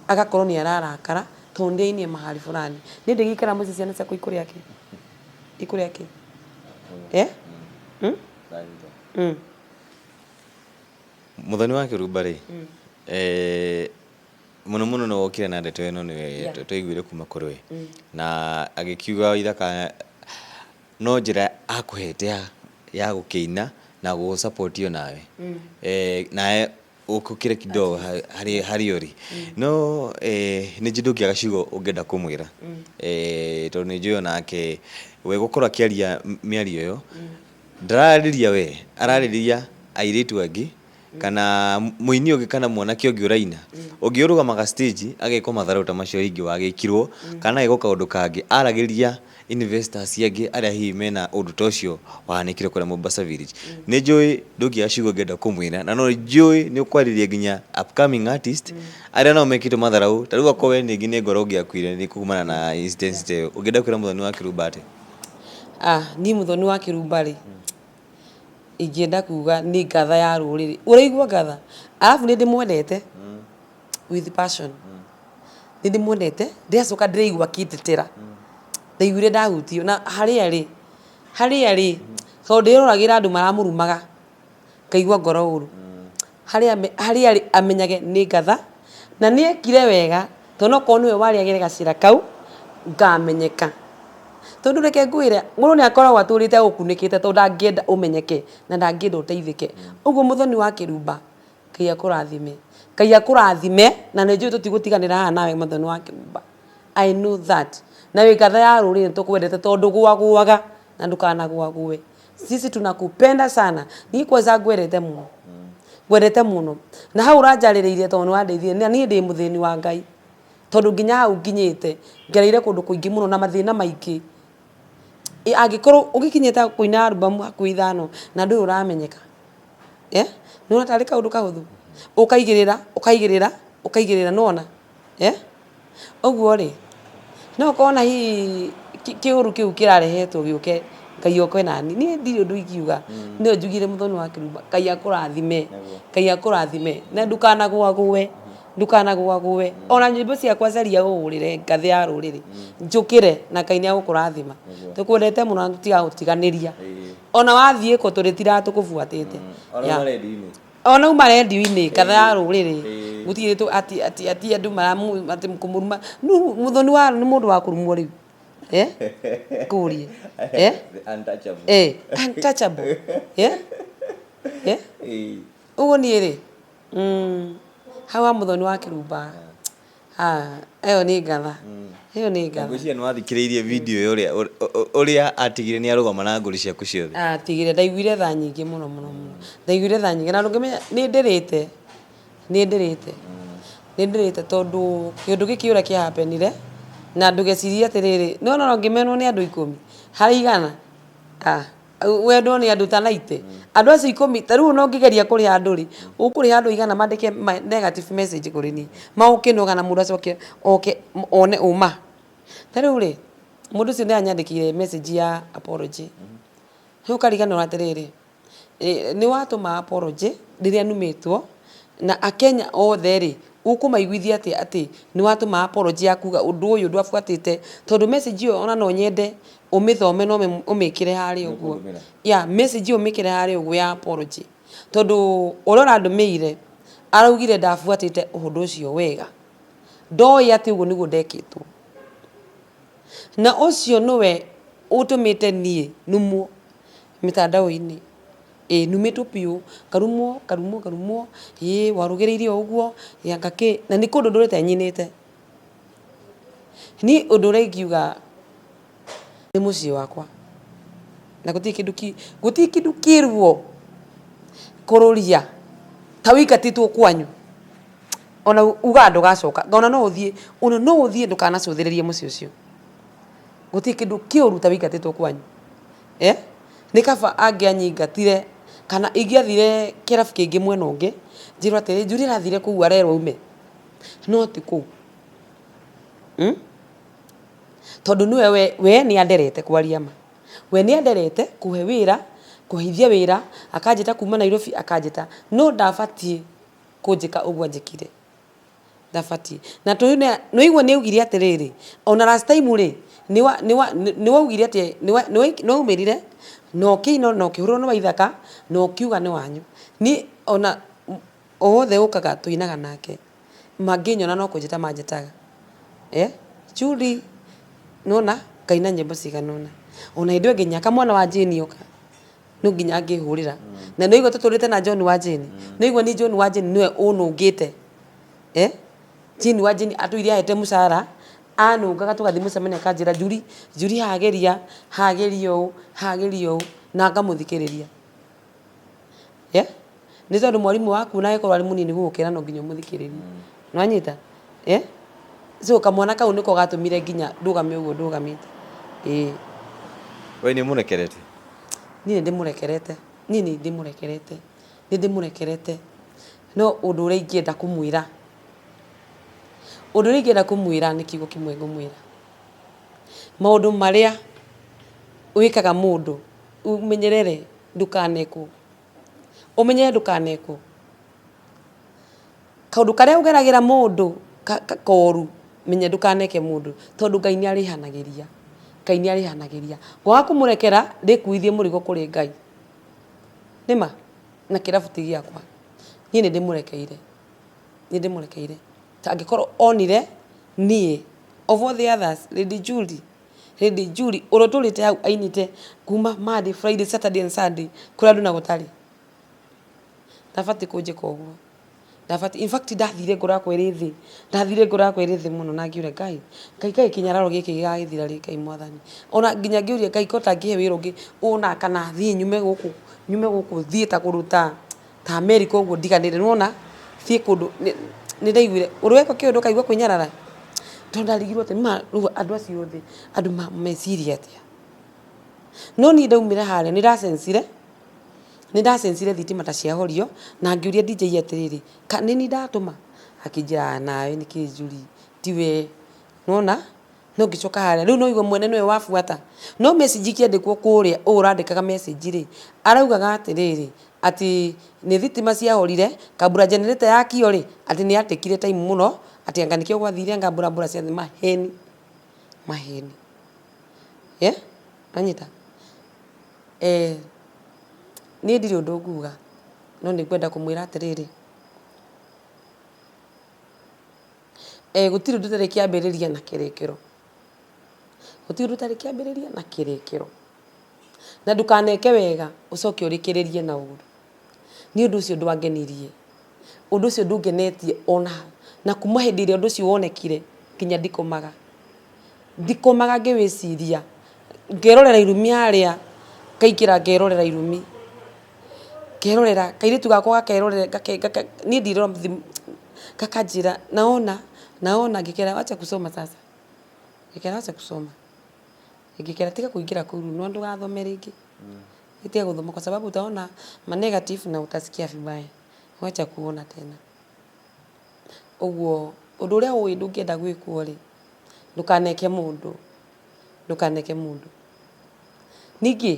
agakorwo nĩ ararakara tondũ ndĩrainire mahali fulani. Niĩ ndĩgĩikara mũciĩ ciana ciakwa ikũrĩa kĩ? Ikũrĩa kĩ? Eh? Mm? Mm. Mũthoni wa Kĩrumba rĩ, eh, mũno mũno nĩ wokire na ndeto ĩno nĩwe twaiguire kuma kũrĩ we. Na agĩkiuga ithaka no njĩra akũhete ya, ya gũkĩina na gũgũ support o nawe. Eh, nawe ũkũkĩre kidogo harĩ harĩ ũrĩ. No eh, nĩ njũĩ ndũngĩaga ciugo ũngĩenda kũmwĩra. Eh, tondũ nĩ njũĩ onake we gũkorwo akĩaria mĩario ĩyo ndararĩria we, ararĩria airĩtu angĩ kana mũini ũngĩ kana mwanake ũngĩ ũraina ũngĩ ũrũgamaga stage agekwo matharau ta macio rĩngĩ wagĩkirwo kana agekwo kaũndũ kangĩ aragĩria investors angĩ arĩa hihi mena ũndũ ta ũcio wahanĩkire kũrĩa Mombasa Village. Nĩ njũĩ ndũngĩaga ciugo ũngĩenda kũmwĩra na no njũĩ nĩ ũkwarĩria nginya upcoming artist arĩa nao mekĩtwo matharau ta rĩu akorwo we rĩngĩ nĩ ngoro ũngĩakuire nĩ kumana na incident ta ĩyo ũngĩenda kwĩra Mũthoni wa Kĩrumba atĩa? Ah, niĩ Mũthoni wa Kĩrumba rĩ, ingĩenda kuga nĩ ngatha ya rũrĩrĩ. Ũraigua ngatha? Arabu nĩ ndĩmwendete with passion. Nĩ ndĩmwendete, ndĩracoka ndĩraigua akĩndetera. Ndaiguire ndahutio na harĩa arĩ, harĩa arĩ, tondũ ndĩroragĩra andũ maramũrumaga, ngaigua ngoro ũru. Harĩa harĩa arĩ amenyage nĩ ngatha, na nĩ ekire wega, tondũ nokorwo nĩwe warĩagĩre gacĩra kau, ngamenyeka. Tondũ reke ngwĩre, mũndũ nĩ akoragwo atũrĩte agũkunĩkĩte tondũ ndangĩenda ũmenyeke, na ndangĩenda ũteithĩke. Ũguo Mũthoni wa Kĩrumba, Ngai akũrathime. Ngai akũrathime, na nĩ njũĩ tũtigũtiganĩra haha nawe Mũthoni wa Kĩrumba. I know that. Na wĩ ngatha ya rũrĩrĩ nĩ tũkwendete tondũ ndũgũagũaga na ndũkanagũagũe. Sisi tunakupenda sana. Niĩ kwanza ngwendete mũno. Ngwendete mũno. Na hau ũranjarĩrĩirie tondũ nĩ wandeithirie. Na niĩ ndĩ mũthĩni wa Ngai. Tondũ nginya hau nginyĩte, ngereire kũndũ kũingĩ mũno na mathĩna maingĩ. Angĩkorwo ũgĩkinyĩte kũina album hakuhĩ ithano na ndũrĩ ũramenyeka. Eh? Nĩ wona tarĩ kaũndũ kahũthũ? Ũkaigĩrĩra, ũkaigĩrĩra, ũkaigĩrĩra, nĩ wona? Eh? Ũguo rĩ, no ũkorwo na hihi kĩũru kĩu kĩrarehetwo gĩũke Ngai oke nani. Niĩ ndirĩ ũndũ ingiuga, no njugire Mũthoni wa Kĩrumba, Ngai akũrathime, Ngai akũrathime na ndũkanagũagũe, ndũkanagũagũe. Ona nyĩmbo ciakwa caria ũhũrĩre ngathĩ ya rũrĩrĩ, njũkĩre na Ngai nĩ egũkũrathima. Tũkwendete mũno na tũtigagũtiganĩria. Ona wathiĩ kũ tũrĩtindaga tũkũbuatĩte. Ona uma redio-inĩ. Ona uma redio-inĩ ngatha ya rũrĩrĩ gũtirĩ tũ ati ati ati andũ maramu atĩ kũmũruma rĩu Mũthoni wa nĩ mũndũ wa kũrumwo rĩu eh ngũrie eh The untouchable. Eh, untouchable eh eh ũguo niĩ rĩ hau ha Mũthoni wa Kĩrumba Ah, ĩyo nĩ ngatha. Ĩyo nĩ ngatha. Ngwĩciria nĩ wathikĩrĩirie video ĩyo ũrĩa ũrĩa atigire nĩ arũgama na ngũri ciaku ciothe. Atigire, ndaiguire tha nyingĩ mũno mũno mũno. Ndaiguire tha nyingĩ na ndũngĩmenya nĩ ndĩrĩte, nĩ ndĩrĩte. Nĩ ndĩrĩte tondũ kĩũndũ gĩkĩ ũrĩa kĩa happen ire, na ndũgecirie atĩrĩrĩ, nĩ wona ona ũngĩmenwo nĩ andũ ikũmi, harĩ igana, ah. Wendwo nĩ andũ ta 90. Andũ acio ikũmi, ta rĩu ona ũngĩgeria kũrĩha andũ rĩ, ũkũrĩha andũ aigana mandĩke negative message kũrĩ niĩ? Magũkĩnoga na mũndũ acoke oke one ũma. Ta rĩu rĩ, mũndũ ũcio nĩ anyandĩkĩire message ya apology. Rĩu ũkariganĩrwo atĩrĩrĩ, nĩ watũma apology rĩrĩa numĩtwo, na akenya othe rĩ, ũkũmaiguithia atĩa atĩ nĩ watũma apology ya kuga ũndũ ũyũ ndwabuatĩte, tondũ message ĩyo ona no nyende ũmĩthome na ũmĩkĩre harĩa ũguo. Yeah, message ĩyo ũmĩkĩre harĩa ũguo ya apology. Tondũ ũrĩa ũrandũmĩire araugire ndabuatĩte ũndũ ũcio wega. Ndoĩ atĩ ũguo nĩguo ndekĩtwo. Na ũcio nĩwe ũtũmĩte niĩ numwo mĩtandao-inĩ. Ĩĩ numĩtwo biũ, ngarumwo ngarumwo ngarumwo, ĩĩ warũgĩrĩire o ũguo, ĩ anga kĩ, na nĩ kũndũ ndũrĩte nyinĩte. Niĩ ũndũ ũrĩa ingiuga nĩ mũciĩ wakwa, na gũtirĩ kĩndũ kĩ, gũtirĩ kĩndũ kĩ ruo kũrũria ta ũingatĩtwo kwanyu, ona ugaga ndũgacoka, ona no ũthiĩ, ona no ũthiĩ ndũkanacũthĩrĩrie mũciĩ ũcio. Gũtirĩ kĩndũ kĩũru ta ũingatĩtwo kwanyu. Eh, nĩ kaba angĩanyingatire kana ingĩathire kĩrabu kĩngĩ mwena ũngĩ, njĩrwo atĩrĩ, Julia arathire kũu arerwo aume, no ti kũu. Mm? Tondũ nĩwe we, we nĩ anderete kwaria ma. We nĩ anderete kũhe wĩra, kũheithia wĩra, akanjĩta kuma Nairobi akanjĩta, no ndabatiĩ kũnjĩka ũguo anjĩkire. Ndabatiĩ. Na tũyũ nĩ waigua nĩ augire atĩrĩrĩ, ona last time rĩ, nĩ waugire atĩ nĩ waumĩrire na ũkĩina na ũkĩhũrwo nĩ Waithaka na ũkiuga nĩ wanyu. Niĩ ona o wothe ũkaga tũinaga nake, mangĩnyona no kũnjĩta manjĩtaga. Eh, Judy, nĩwona ngaina nyĩmbo cigana ũna. Ona hĩndĩ ĩyo ĩngĩ nginya kamwana wa Jane oka, no nginya angĩhũrĩra. Na nĩwaigua tũtũrĩte na John wa Jane? Nĩwaigua niĩ John wa Jane nĩwe ũnũngĩte? Eh, Jane wa Jane atũire ahete mũcara, anũngaga tũgathiĩ mũcemanio akanjĩra Julie, Julie haha geria, haha geria ũũ, haha geria ũũ, na ngamũthikĩrĩria. Yeah? Nĩ tondũ mwarimũ waku ona angĩkorwo arĩ mũnini gũgũkĩra no nginya ũmũthikĩrĩrie. Nĩwanyita? Eh? So kamwana kau nĩko gatũmire nginya ndũgame ũguo ndũgamĩte. Ĩĩ. We nĩ ũmũrekerete? Niĩ nĩ ndĩmũrekerete. Niĩ nĩ ndĩmũrekerete. Nĩ ndĩmũrekerete. No ũndũ ũrĩa ingĩenda kũmwĩra, ũndũ ũrĩa ingĩenda kũmwĩra nĩ kiugo kĩmwe ngũmwĩra. Maũndũ marĩa wĩkaga mũndũ, ũmenyerere ndũkanekwo. Ũmenyerere ndũkanekwo. Kaũndũ karĩa ũgeragĩra mũndũ koru, menya ndũkaneke mũndũ, tondũ Ngai nĩ arĩhanagĩria. Ngai nĩ arĩhanagĩria. Ngwaga kũmũrekera, ndĩkuithie mũrigo kũrĩ Ngai. Nĩma? Na kĩrabu ti gĩakwa. Niĩ nĩ ndĩmũrekeire. Nĩ ndĩmũrekeire. Angĩkorwo onire niĩ, of all the others, Lady Julie, Lady Julie, ũrĩa ũtũrĩte hau ainĩte kuma Monday, Friday, Saturday and Sunday, kũrĩ andũ na gũtarĩ. Ndabatiĩ kũnjĩka ũguo. Ndabatiĩ, in fact ndathire ngoro yakwa ĩrĩ thĩ, ndathire ngoro yakwa ĩrĩ thĩ mũno na ngĩũria Ngai, Ngai kaĩ kĩnyararo gĩkĩ gĩgagĩthira rĩ Ngai mwathani. Ona nginya ngĩũria Ngai ko ũtangĩhe wĩra ũngĩ ona kana thiĩ nyume gũkũ, nyume gũkũ thiĩ ta kũndũ ta ta America ũguo ndiganĩre, nĩwona, thiĩ kũndũ, nĩ ndaiguire, ũrĩ weka kĩũndũ ũkaigua kwĩnyarara? Tondũ ndarigirwo atĩ ma rĩu andũ acio othe andũ meciria atĩa? No niĩ ndaumĩra harĩa nĩ ndacensire, nĩ ndacensire thitima ta ciahorio na ngĩũria DJ atĩrĩrĩ, nĩ niĩ ndatũma? Akĩnjĩra nawe nĩkĩ Julie, tiwe, nĩwona? No ngĩcoka harĩa, rĩu no ũigue mwene nĩwe wabuata. No message ikĩandĩkwo kũrĩa, ũũ ũrandĩkaga message rĩ, araugaga atĩrĩrĩ, atĩ nĩ thitima ciahorire, kabla generator yakio rĩ, atĩ nĩ yatekire time mũno, atĩ anga nĩkĩo gwathire anga mbura mbura ciathiĩ, maheni, maheni. Eh, wanyita? Eh, niĩ ndirĩ ũndũ nguga, no nĩ ngwenda kũmwĩra atĩrĩrĩ, Eh, gũtirĩ ũndũ ũtarĩ kĩambĩrĩria na kĩrĩkĩro. Gũtirĩ ũndũ ũtarĩ kĩambĩrĩria na kĩrĩkĩro. Na ndũkaneke wega ũcoke ũrĩkĩrĩrie na ũru. Niĩ ũndũ ũcio ndwangenirie. Ũndũ ũcio ndũngenetie ona na kuma hĩndĩ ĩrĩa ũndũ ũcio wonekire nginya ndikomaga. Ndikomaga ngĩwĩciria. Ngerorera irumi harĩa, ngaingĩra ngerorera irumi. Ngerorera, kairĩtu gakwa gakerorera niĩ ndirora gakanjĩra naona naona ngĩkera wacha kusoma sasa. Ngĩkera wacha kusoma. Ngĩkera tiga kũingĩra kũu rĩu ndũgathome rĩngĩ. Tiga gũthoma kwa sababu utaona ma negative na utasikia vibaya. Wacha kuona tena. Ũguo ũndũ ũrĩa ũĩ ndũngĩenda gwĩkwo rĩ, ndũkaneke mũndũ, ndũkaneke mũndũ. Ningĩ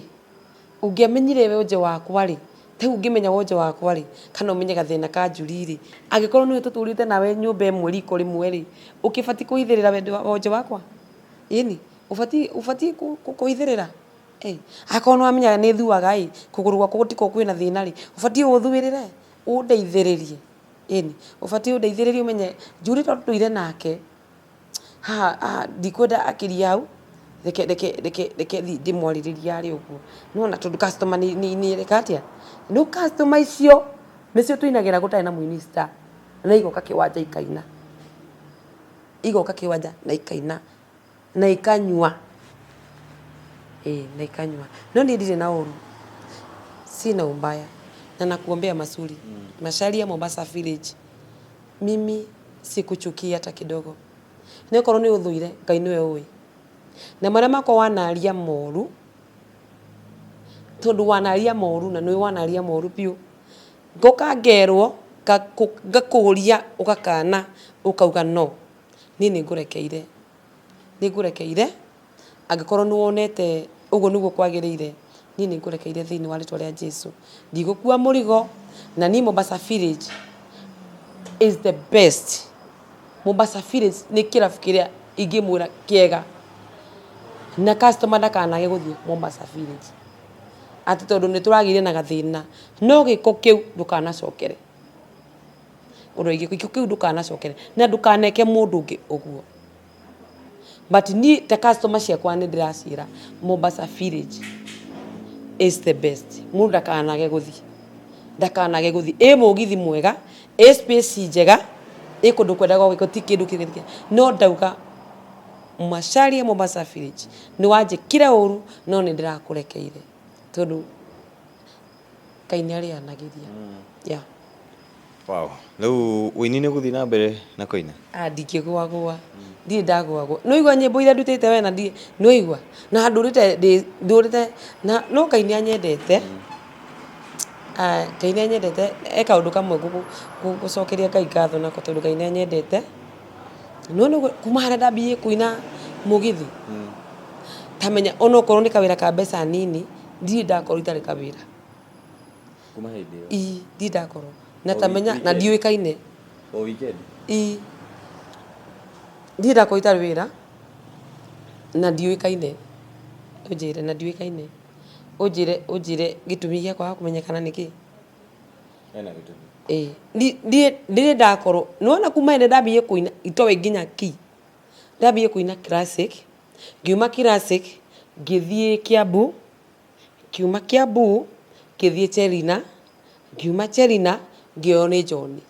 ũngĩamenyire wonje wakwa rĩ, ta rĩu ũngĩmenya wonje wakwa rĩ, kana ũmenye gathĩna ka Julie rĩ, angĩkorwo nĩwe tũtũrĩte nawe nyũmba ĩmwe riko rĩmwe rĩ, ũkĩbatiĩ kũhithĩrĩra wonje wakwa? Ĩni, ũbatiĩ ũbatiĩ kũhithĩrĩra? Akorwo nĩ wamenyaga nĩ thuaga ĩ, kũgũrũ gwakwa gũtikoragwo kwĩna thĩna rĩ, ũbatiĩ ũthuĩrĩre, ũndeithĩrĩrie? Ĩni, ũbatiĩ ũndeithĩrĩrie ũmenye Julie tondũ tũtũire nake, haha haha ndikwenda akĩrie hau, Reke reke reke reke thiĩ ndĩmwarĩrĩrie harĩa ũguo. Nĩwona tondũ customer nĩ nĩ nĩ ĩreka atĩa? Rĩu customer icio nĩcio tũinagĩra gũtarĩ na mũini star na igoka kĩwanja ikaina. Igoka kĩwanja na ikaina na ikanyua. Ĩĩ na ikanyua. No niĩ ndirĩ na ũru. Sina ubaya na nakuombea mazuri. Macharia Mombasa Village. Mimi sikuchukii hata kidogo. Nĩ okorwo nĩ ũthũire Ngai nĩwe ũĩ. Na marĩa makwa wanaria moru, tondũ wanaria moru na nĩ wanaria moru biũ, ngoka ngerwo ngakũria ũgakana ũkauga no, niĩ nĩ ngũrekeire. Nĩ ngũrekeire angĩkorwo nĩ wonete ũguo nĩguo kwagĩrĩire, niĩ nĩ ngũrekeire thĩinĩ wa rĩtwa rĩa Jesu. Ndigũkua mũrigo na niĩ Mombasa Village is the best. Mombasa Village nĩ kĩrabu kĩrĩa ingĩmwĩra kĩega na customer ndakanage gũthiĩ Mombasa Village atĩ tondũ nĩ tũragĩire na gathĩna, no gĩko kĩu ndũkanacokere. Ũndũ gĩko kĩu ndũkanacokere na ndũkaneke mũndũ ũngĩ ũguo. But niĩ ta customer ciakwa nĩ ndĩraciĩra Mombasa Village is the best. Mũndũ ndakanage gũthiĩ, ndakanage gũthiĩ. Ĩ mũgithi mwega, ĩ space njega, ĩ kũndũ kwendagwo gũti kĩndũ kĩngĩ. No ndauga Macharia Mombasa Village nĩ wanjĩkire ũru no nĩ ndĩrakũrekeire tondũ Ngai nĩ arĩanagĩria. Yeah. Wow. Rĩu ũini nĩ ũgũthiĩ na mbere na kũina? Ah, ndingĩgũagũa ndirĩ ndagũagũa nĩ waigua nyĩmbo iria ndutĩte we na ndirĩ nĩ waigua na ndũrĩte ndũrĩte na no Ngai nĩ anyendete. Ah, Ngai nĩ anyendete he kaũndũ kamwe ngũcokeria Ngai ngatho nako tondũ Ngai nĩ anyendete. Nĩwona kuma harĩa ndambirie kũina mũgithi ta menya onokorwo nĩ kawĩra ka mbeca nini ndirĩ ndakorwo itarĩ kawĩra. Kuma hĩndĩ ĩyo? Ii, ndirĩ ndakorwo na ta menya na ndiũĩkaine. O weekend? Ii, ndirĩ ndakorwo itarĩ wĩra na ndiũĩkaine, ũnjĩre na ndiũĩkaine, ũnjĩre ũnjĩre gĩtũmi gĩa kwaga kũmenyekana nĩ kĩĩ? Hena gĩtũmi. Ĩĩ, ndirĩ ndakorwo, nĩwona kuma hĩndĩ ĩrĩa ndambirie kũina itoĩ nginya key, ndambirie kũina classic, ngiuma classic ngĩthiĩ Kiambu, ngiuma Kiambu ngĩthiĩ Chelina, ngiuma Chelina ngĩoywo nĩ John.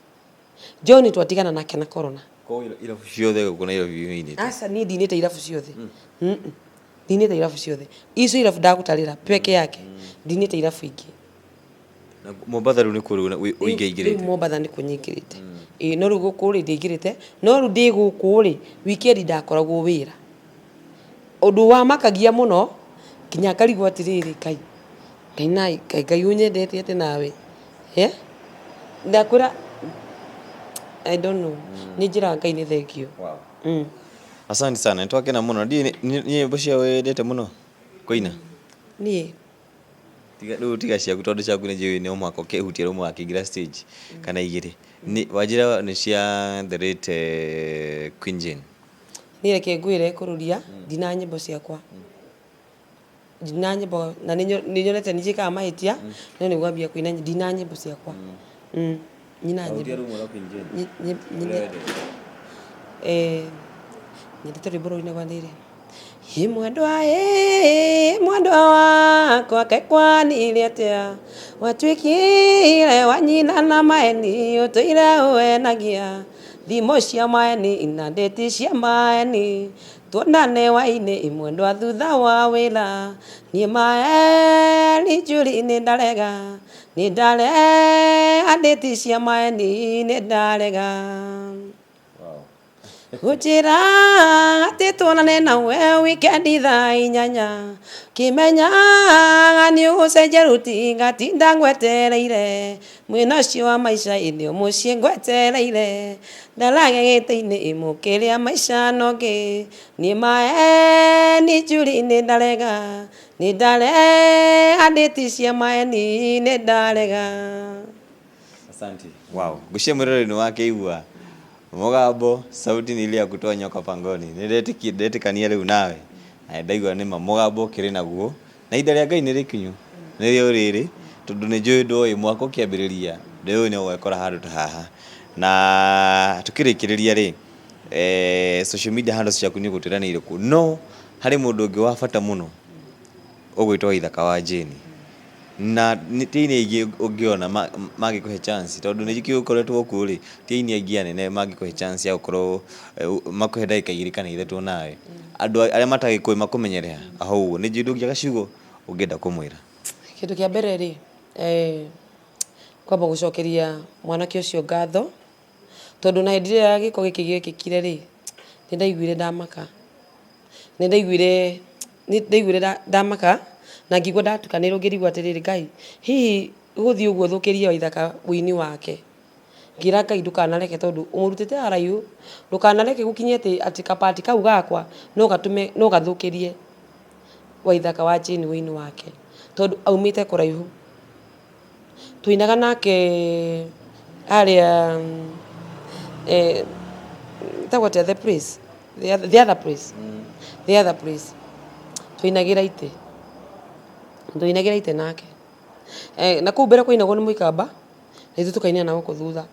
John twatigana nake na corona. Koguo irabu ciothe gũkũ Nairobi ũinĩte? Aca niĩ ndinĩte irabu ciothe. Ndinĩte irabu ciothe. Icio irabu ndagũtarĩra peke yake ndinĩte irabu ingĩ. Na Mombatha rĩu nĩkuo rĩu ũingaingĩrĩte? Rĩu Mombatha nĩkuo nyingĩrĩte. Ĩĩ no rĩu gũkũ rĩ ndiaingĩrĩte, no rĩu ndĩ gũkũ rĩ, weekend ndakoragwo wĩra. Ũndũ wamakagia mũno nginya ngarigwo atĩrĩrĩ Ngai, Ngai naĩ, Ngai ũnyendete atĩa nawe? Ndakwĩra I don't know, nĩ njĩraga Ngai nĩ thengiũ. Asante sana, nĩ twakena mũno. Ndiũĩ nĩ nyĩmbo cia wendete mũno kũina? Niĩ? Tiga rĩu tiga ciaku tondũ ciaku nĩ njũĩ no mũhaka ũkĩhutie rũmwe wakĩingĩra stage kana igĩrĩ. Wanjĩra nĩ cia the late Queen Jane. Niĩ reke ngwĩre kũrũria ndina nyĩmbo ciakwa. Ndina nyĩmbo na nĩ nyonete nĩ njĩkaga mahĩtia no nĩ ngwambia kũina ndina nyĩmbo ciakwa. Nyina nyĩmbo. Nyendete rwĩmbo rũu rũinagwo atĩrĩrĩ. Ĩ mwendwa ĩ mwendwa wakwa kaĩ kwanire atĩa watuĩkire wa nyina na maeni ũtũire ũenagia thimo cia maeni na ndĩti cia maeni tuonane hwainĩ mwendwa thutha wa wĩra niĩ maeni njuri nĩ ndarega nĩ ndarega ndĩti cia maeni nĩ ndarega. Gũnjĩra atĩ tuonane nawe wikendi thaa inyanya Ngĩmenya nĩ ũgũcenjia ruti ngatinda ngwetereire Mwena ũcio wa maica ĩndĩ o mũciĩ ngwetereire Ndarage gĩtĩ-inĩ mũkĩrĩa maica nongĩ Niĩ maeni njuri nĩ ndarega Nĩ ndarega ndĩti cia maeni nĩ ndarega. Asante. Wow. Ngwĩciria mwĩroreri nĩ wakĩigua mũgambo sauti ni ile ya kutoa nyoka pangoni. Nĩ ndetĩkania rĩu nawe na ndaigua nĩma mũgambo ũkĩrĩ naguo na ihinda rĩa Ngai nĩ rĩkinyu nĩrĩo rĩrĩ tondũ nĩ njũĩ ndũĩ mwaka ũkĩambĩrĩria ndĩũĩ nĩ ũgekora handũ ta haha na tũkĩrĩkĩrĩria rĩ social media handles ciaku nĩ ũgũtwĩra nĩ irĩkũ no Harĩ mũndũ ũngĩ wa bata mũno ũgwĩtwo Waithaka wa Jane. Na ti aini aingĩ ũngĩona mangĩkũhe chance tondũ nĩ njũĩ ũkoretwo kuo rĩ, ti aini aingĩ anene mangĩkũhe chance ya gũkorwo makũhe ndagĩka igĩrĩ kana ithatũ nawe. Andũ arĩa matagĩkũĩ makũmenyere ha o ũguo. Nĩ njũĩ ndũngĩaga ciugo ũngĩenda kũmwĩra. Kĩndũ kĩa mbere rĩ, kwamba gũcokeria mwanake ũcio ngatho, tondũ na hĩndĩ ĩrĩa gĩko gĩkĩ gĩekĩkire rĩ, nĩ ndaiguire ndamaka. Nĩ ndaiguire nĩ ndaiguire ndamaka na ngĩigua ndatukanĩrwo ngĩrigwo atĩrĩrĩ, Ngai, hihi gũthiĩ ũguo thũkĩrie Waithaka ũini wake? Ngĩra Ngai ndũkanareke tondũ ũmũrutĩte haraihu, ndũkanareke gũkinye atĩ atĩ ka part kau gakwa no gatũme no gathũkĩrie Waithaka wa Jane ũini wake, tondũ aumĩte kũraihu. Twainaga nake harĩa ĩtagwo atĩa the place, the other place, the other place, twainagĩra itĩ, twainagĩra itĩ nake. Na kũu mbere kwainagwo nĩ mũikamba, na ithuĩ tũkainĩra na gũkũ thutha.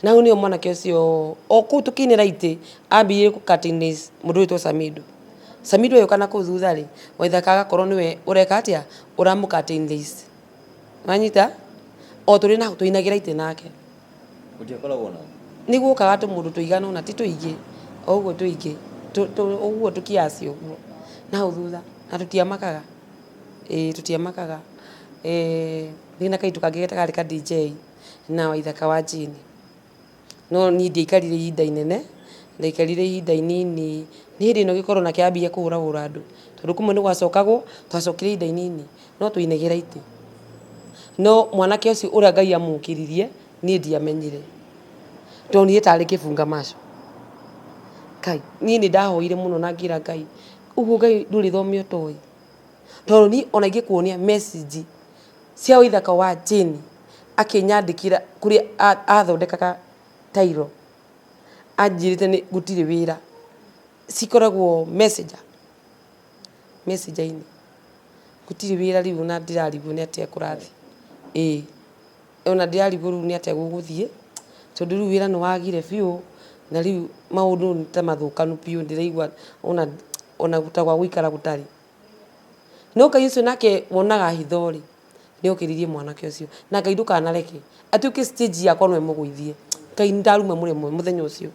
Na hau nĩho mwanake ũcio, o kũu tũkĩinĩra itĩ, ambĩrĩirie gũ curtain raise mũndũ ũgwĩtwo Samido. Samido agĩũka na kũu thutha rĩ, Waithaka agakorwo nĩwe ũreka atĩa, ũramũ curtain raise. Wanyita? O tũrĩ na hau twainagĩra itĩ nake. Gũtiakoragwo nao? Nĩ guokaga tũmũndũ tũigana ũna, ti tũingĩ, o ũguo tũingĩ, ũguo tũ kiasi ũguo, na hau thutha, na tũtiamakaga, ĩĩ tũtiamakaga. Ndĩ na kairĩtu kangĩ karĩ ka DJ na Waithaka wa Jane. No niĩ ndiaikarire ihinda inene, ndaikarire ihinda inini, nĩ hĩndĩ ĩno gĩkorona kĩambia kũhũrahũra andũ, tondũ kũmwe nĩ gwacokagwo, twacokire ihinda inini, no twainagĩra itĩ. No mwanake ũcio ũrĩa Ngai amũkĩririe, niĩ ndiamenyire. Ndonire tarĩ kĩbunga macho. Kai, niĩ nĩ ndahoire mũno na ngĩra Ngai, ũguo Ngai ndũrĩ thome ũtoĩ? Tondũ niĩ ona ingĩkuonia message cia Waithaka wa Jane akĩnyandĩkĩra kũrĩa athondekaga tairo, anjĩrĩte nĩ gũtirĩ wĩra, cikoragwo messenger, messenger -inĩ. Gũtirĩ wĩra rĩu ona ndĩrarigwo nĩ atĩa kũrathiĩ, ĩĩ. Ona ndĩrarigwo rĩu nĩ atĩa gũgũthiĩ, tondũ rĩu wĩra nĩ wagire biũ, na rĩu maũndũ nĩ ta mathũkanu biũ ndĩraigua ona ona ta gwa gũikara gũtarĩ. No Ngai ũcio nake wonaga hitho rĩ, nĩ okĩririe mwanake ũcio. Na Ngai ndũkanareke atuĩke stage yakwa no ĩmũgũithie. Ngai nĩ ndaruma mũrĩmo mũthenya ũcio.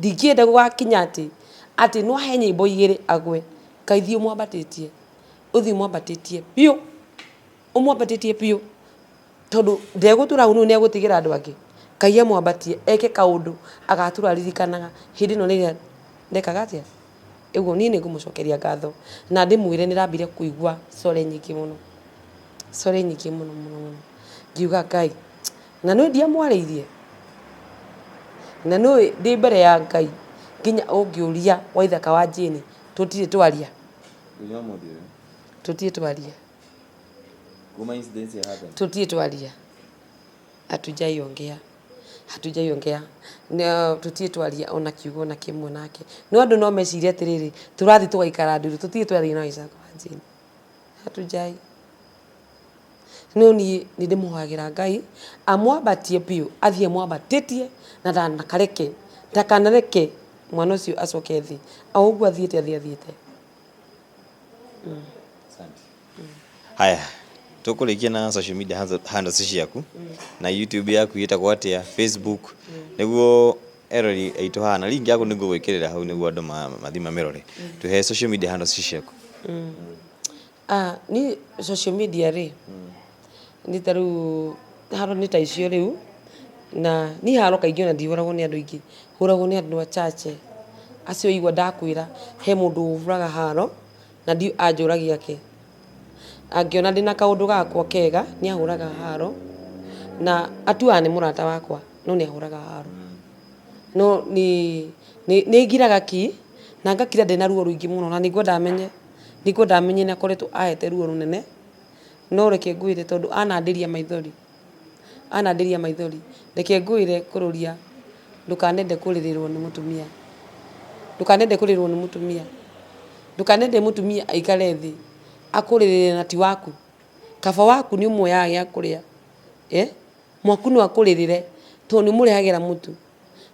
Ndingĩenda gũgakinya atĩ, atĩ no ahe nyĩmbo igĩrĩ agwe. Ngai thiĩ ũmwambatĩtie, ũthiĩ ũmwambatĩtie biũ, ũmwambatĩtie biũ. Tondũ ndegũtũra hau nĩ egũtigĩra andũ angĩ. Ngai amwambatie eke kaũndũ agatũra aririkanaga hĩndĩ ĩno rĩrĩa ndekaga atĩa? Ũguo niĩ nĩ ngũmũcokeria ngatho na ndĩmwĩre nĩ ndambire kũigua sorry nyingĩ mũno, sorry nyingĩ mũno mũno mũno. Ngiuga Ngai, na nĩ ũĩ ndiamwarĩirie? Na nĩ ũĩ ndĩ mbere ya Ngai nginya ũngĩũria Waithaka wa Jane tũtirĩ twaria? Tũtirĩ twaria. Kuma incident ya happen. Tũtirĩ twaria. Hatujaiongea. Hatujaiongea. Na tũtirĩ twaria ona kiugo ona kĩmwe nake. No andũ no mecirie atĩrĩrĩ, tũrathiĩ tũgaikara nduru, tũtirĩ twaria na Waithaka wa Jane. Hatujai. No niĩ nĩ ndĩmũhoyagĩra Ngai amwambatie biũ, athiĩ amwambatĩtie na ndakareke, ndakanareke mwana ũcio acoke thĩ. O ũguo athiĩte athiĩ athiĩte. Asante. Haya, tũkũrĩkia na social media handles ciaku na YouTube yaku ĩtagwo atĩa, Facebook, nĩguo erori aitũ haha na link yaku nĩngũgwĩkĩrĩra hau nĩguo andũ mathiĩ mamĩrore. Tũhe social media handles ciaku. Ah, niĩ social media rĩ, nĩ ta rĩu haro nĩ ta icio rĩu, na niĩ haro kaingĩ ona ndihũragwo nĩ andũ aingĩ, hũragwo nĩ andũ achache. Acio waigua ndakwĩra he mũndũ ũhũraga haro, na ndiũĩ anjũragia kĩ. Angĩona ndĩna kaũndũ gakwa kega, nĩ ahũraga haro, na atuaga nĩ mũrata wakwa, no nĩ ahũraga haro. No nĩ nĩ ngiraga ki, na ngakira ndĩna ruo rũingĩ mũno, na nĩ ngwenda amenye, nĩ ngwenda amenye nĩ akoretwo ahete ruo rũnene, no reke ngwĩre tondũ anandĩria maithori, anandĩria maithori, reke ngwĩre kũrũria ndũkanende kũrĩrĩrwo nĩ mũtumia, ndũkanende kũrĩrwo nĩ mũtumia, ndũkanende mũtumia aikare thĩ akũrĩrĩre na ti waku, kaba waku nĩ ũmuoyaga gĩa kũrĩa, mwaku no akũrĩrĩre tondũ nĩ ũmũrehagĩra mũtu,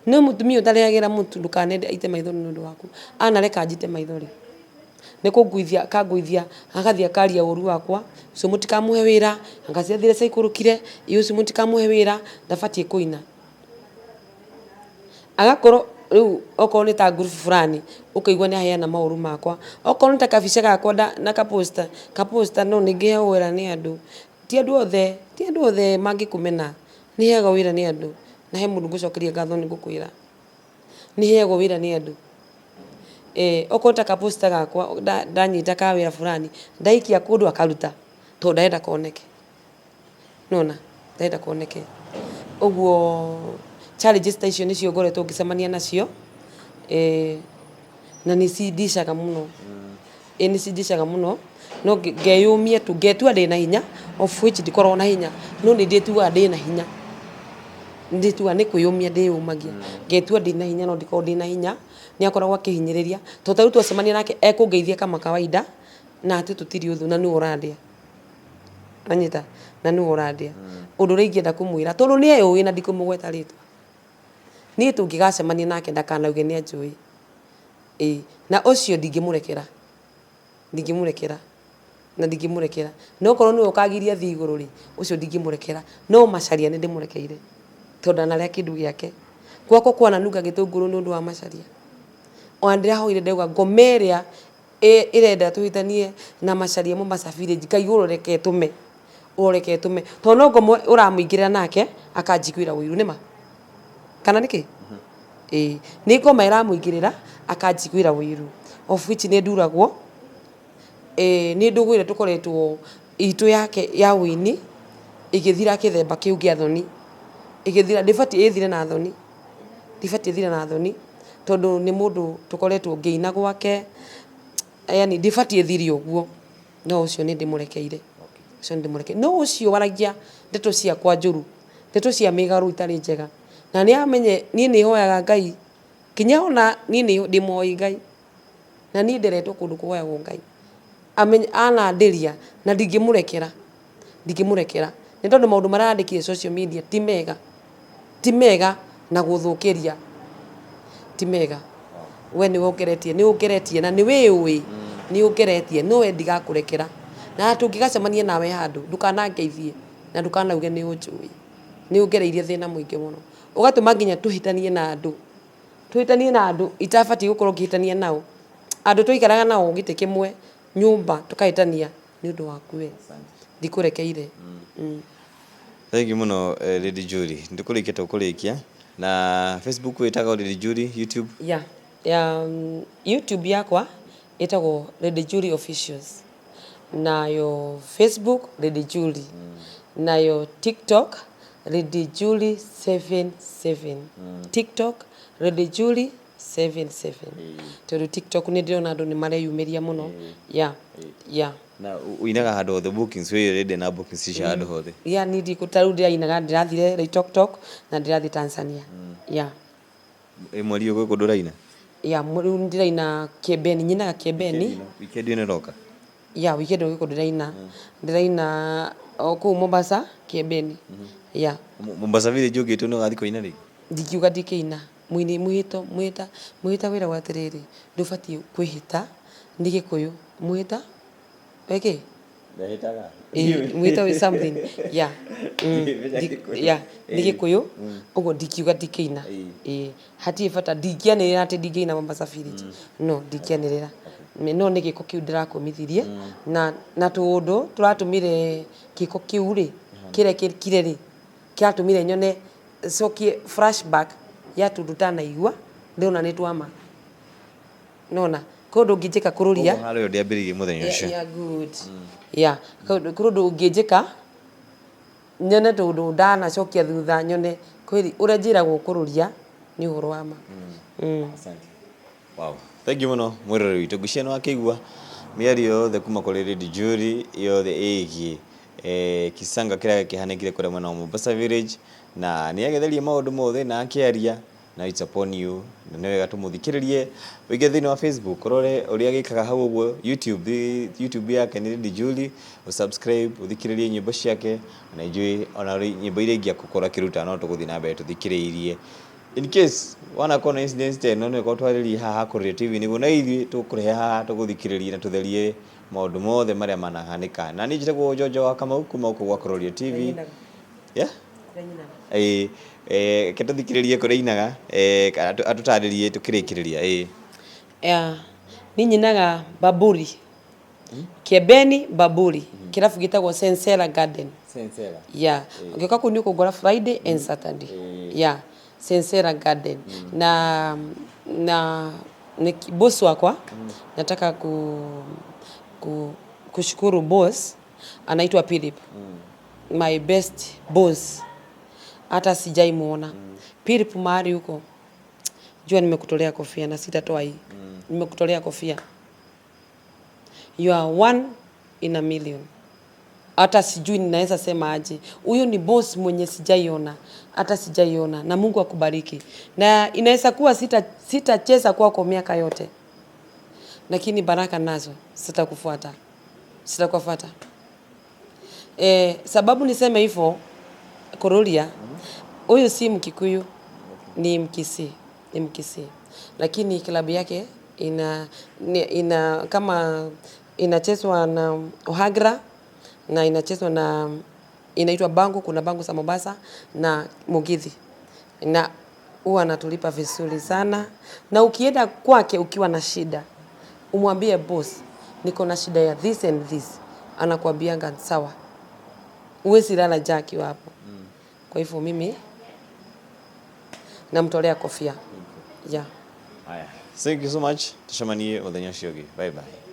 no mũtumia ũtarehagĩra mũtu ndũkanende aite maithori nĩ ũndũ waku, anareka njite maithori. Nĩ kũnguithia akanguithia agathiĩ akaria ũru wakwa, ũcio mũtikamũhe wĩra, anga ciathire ciaikũrũkire, ĩ ũcio mũtikamũhe wĩra, ndabatiĩ kũina. Agakorwo rĩu okorwo nĩ ta group fulani, ũkaigua nĩ aheana maũru makwa. Okorwo nĩ ta kabica gakwa na ka poster, ka poster no nĩ ngĩheagwo wĩra nĩ andũ. Ti andũ othe, ti andũ othe mangĩkũmena, nĩ heagwo wĩra nĩ andũ, na he mũndũ ngũcokeria ngatho nĩ ngũkwĩra. Nĩ heagwo wĩra nĩ andũ. Okorwo nĩ ta ka poster gakwa ndanyita ka wĩra fulani, ndaikia kũndũ akaruta, tondũ ndarenda koneke. Nĩwona? Ndarenda koneke. Ũguo challenges ta icio nĩcio ngoretwo ngĩcemania nacio, na nĩ cindicaga mũno. Ĩĩ nĩ cindicaga mũno, no ngeyũmia tu, ngetua ndĩna hinya, of which ndikoragwo na hinya, no nĩ ndĩtuaga ndĩna hinya. Nĩ ndĩtuaga nĩ kwĩyũmia ndĩyũmagia, ngetua ndĩna hinya no ndikoragwo ndĩna hinya, nĩ akoragwo akĩhinyĩrĩria, tondũ ta rĩu twacemania nake ekũngeithia kama kawaida, na atĩ tũtirĩ ũthũ na nĩwe ũrandĩa. Wanyita? Na nĩwe ũrandĩa. Ũndũ ũrĩa ingĩenda kũmwĩra, tondũ nĩ eyũĩ na ndikũmũgweta rĩtwa, niĩ tũngĩgacemania nake ndakanauge nĩ anjũĩ. Ĩĩ, na ũcio ndingĩmũrekera, ndingĩmũrekera, na ndingĩmũrekera. Na okorwo nĩwe ũkagiria thiĩ igũrũ rĩ, ũcio ndingĩmũrekera. No Macharia nĩ ndĩmũrekeire, tondũ ndanarĩa kĩndũ gĩake. Gwakwa kwananunga gĩtũngũrũ nĩ ũndũ wa Macharia. Ona ndĩrahoire ndauga ngoma ĩrĩa ĩrenda tũhĩtanie na Macharia Mombasa Village, Ngai ũroreke ĩtũme, ũroreke ĩtũme. Tondũ no ngoma ũramũingĩrĩra nake, akanjiguĩra ũiru, nĩma? Kana nĩkĩ? Ĩĩ, nĩ ngoma ĩramũingĩrĩra, akanjiguĩra ũiru. Of which nĩ nduragwo, nĩ ndũgũ ĩrĩa tũkoretwo itũ yake ya ũini, ĩgĩthira kĩthemba kĩu gĩa thoni. Ĩgĩthira, ndĩbatiĩ ĩthire na thoni, ndĩbatiĩ ĩthire na thoni, tondũ nĩ mũndũ tũkoretwo ngĩina gwake, yaani ndĩbatiĩ ĩthire ũguo, no ũcio nĩ ndĩmũrekeire, ũcio nĩ ndĩmũrekeire. No ũcio waragia ndeto ciakwa njũru, ndeto cia mĩgarũ itarĩ njega, na nĩ amenye niĩ nĩ hoyaga Ngai, nginya ona niĩ nĩ ndĩ mũhoi Ngai, na niĩ nderetwo kũndũ kũhoyagwo Ngai, amenye anandĩria na ndingĩmũrekera, ndingĩmũrekera, nĩ tondũ maũndũ marĩa arandĩkire social media ti mega, ti mega na gũthũkĩria, ti mega. We nĩ ũngeretie, nĩ ũngeretie na nĩ wĩyũĩ, nĩ ũngeretie no we ndigakũrekera, na tũngĩgacemania nawe handũ ndũkanangeithie na ndũkanauge nĩ ũnjũĩ. Nĩ ũngereirie thĩna mũingĩ mũno, ũgatũma nginya tũhĩtanie na andũ, tũhĩtanie na andũ itabatiĩ gũkorwo ngĩhĩtania nao, andũ twaikaraga nao gĩtĩ kĩmwe nyũmba tũkahĩtania nĩ ũndũ waku we, ndikũrekeire. Thengiũ mũno Lady Julie, nĩ tũkũrĩkia tũkũrĩkia na Facebook wĩtagwo Lady Julie, YouTube? Yeah, yeah, YouTube yakwa ĩtagwo Lady Julie Officials, nayo Facebook Lady Julie, nayo TikTok Lady Julie 77, TikTok Lady Julie 77, tondũ TikTok nĩ ndĩrona andũ nĩ mareyumĩria mũno, yeah, yeah. Na ũinaga handũ hothe bookings wĩ ready na bookings cia handũ hothe? Yeah, niĩ ndikũ ta rĩu ndĩrainaga ndĩrathire Loitoktok na ndĩrathiĩ Tanzania. Yeah. Ĩ mweri ũyũ gwĩ kũndũ ũraina? Yeah, rĩu ndĩraina Kĩembeni, nyinaga Kĩembeni. Weekend ĩno ĩroka? Yeah, weekend gwĩ kũndũ ndĩraina. Ndĩraina o kũu Mombasa, Kĩembeni. Yeah. Mombasa Village ũngĩtwo nĩ ũgathiĩ kũina rĩngĩ? Ndingiuga ndikĩina. Mũini mwĩhĩto mwĩhĩta mwĩhĩta wĩragwo atĩrĩrĩ, ndũbatiĩ kwĩhĩta nĩ gĩkũyũ. Mwĩhĩta wĩ kĩ? Ndehĩtaga. Ĩĩ mwĩhĩta wĩ something yeah. Yeah nĩ gĩkũyũ ũguo ndingiuga ndikĩina. Ĩĩ hatirĩ bata ndingĩanĩrĩra atĩ ndingĩina Mombasa Village no ndingĩanĩrĩra. No nĩ gĩko kĩu ndĩrakũmithirie na na tũũndũ tũratũmire gĩko kĩu rĩ kĩrekĩkire rĩ kĩratũmire nyone cokie flashback ya tũndũ ndanaigua ndĩrona nĩ twama. Nona kwĩ ũndũ ũngĩnjĩka kũrũria. Koguo haro ĩyo ndĩambĩrĩirie mũthenya ũcio. Yeah, good. Yeah, kwĩ ũndũ ũngĩnjĩka nyone tũndũ ndanacokia thutha nyone kweli ũrĩa njĩragwo kũrũria nĩ ũhoro wa ma. Asante. Wow. Thank you mũno mwĩroreri witũ. Ngwĩciria nĩ wakĩigua mĩario yothe kuma kũrĩ Lady Julie yothe ĩgiĩ kisanga kĩrĩa kĩhanĩkire kũrĩa mwena wa Mombasa Village na nĩ agetherie maũndũ mothe na akĩaria na it's upon you na nĩ wega tũmũthikĩrĩrie ũingĩ thĩinĩ wa Facebook ũrore ũrĩa agĩkaga hau ũguo YouTube YouTube yake nĩ Lady Julie ũsubscribe ũthikĩrĩrie nyĩmbo ciake na njũĩ ona nyĩmbo iria ingĩ akũkorwo akĩruta no tũgũthiĩ na mbere tũthikĩrĩirie. In case wanakorwo na incident ta ĩno nĩ ũkorwo haha Kuria TV nĩguo na ithuĩ tũkũrehe haha tũgũthikĩrĩrie na tũtherie maũndũ mothe marĩa manahanĩka. Na niĩ njĩtagwo Njonjo wa Kamau kuma gũkũ gwa Kuria TV. Yeah? Ĩĩ, reke tũthikĩrĩrie kũrĩa ainaga, atũtarĩrie tũkĩrĩkĩrĩria. Ĩĩ. Yeah. Niĩ nyinaga Bamburi. Kĩembeni Bamburi. Kĩrabu gĩtagwo Sensera Garden. Sensera. Yeah. Ũngĩũka kũu nĩ ũkũngora Friday and Saturday. Yeah. Sensera Garden. Na ni boss wakwa nataka kushukuru boss anaitwa Philip. My best boss. Hata sijai muona. Philip mahali huko. Jua nimekutolea kofia na sitatoa hii. Nimekutolea kofia. You are one in a million. Hata sijui ninaweza sema aje. Huyo ni boss mwenye sijaiona, hata sijaiona, na Mungu akubariki. Na inaweza kuwa sitacheza kwako miaka yote, lakini baraka nazo sitakufuata, sitakufuata. Sababu niseme hivyo Kururia, huyu si Mkikuyu, ni Mkisii, ni Mkisii, lakini klabu yake ina kama inachezwa na Ohagra na inachezwa na inaitwa Bangu, kuna Bangu za Mombasa na Mugithi, na huwa anatulipa vizuri sana, na ukienda kwake ukiwa na shida umwambie boss, niko na shida ya this and this, anakuambianga sawa, huwezi lala njaa akiwa hapo. Kwa hivyo mimi namtolea kofia. Yeah. Haya. Thank you so much. Tucemanie mũthenya ũcio ũngĩ. Bye bye.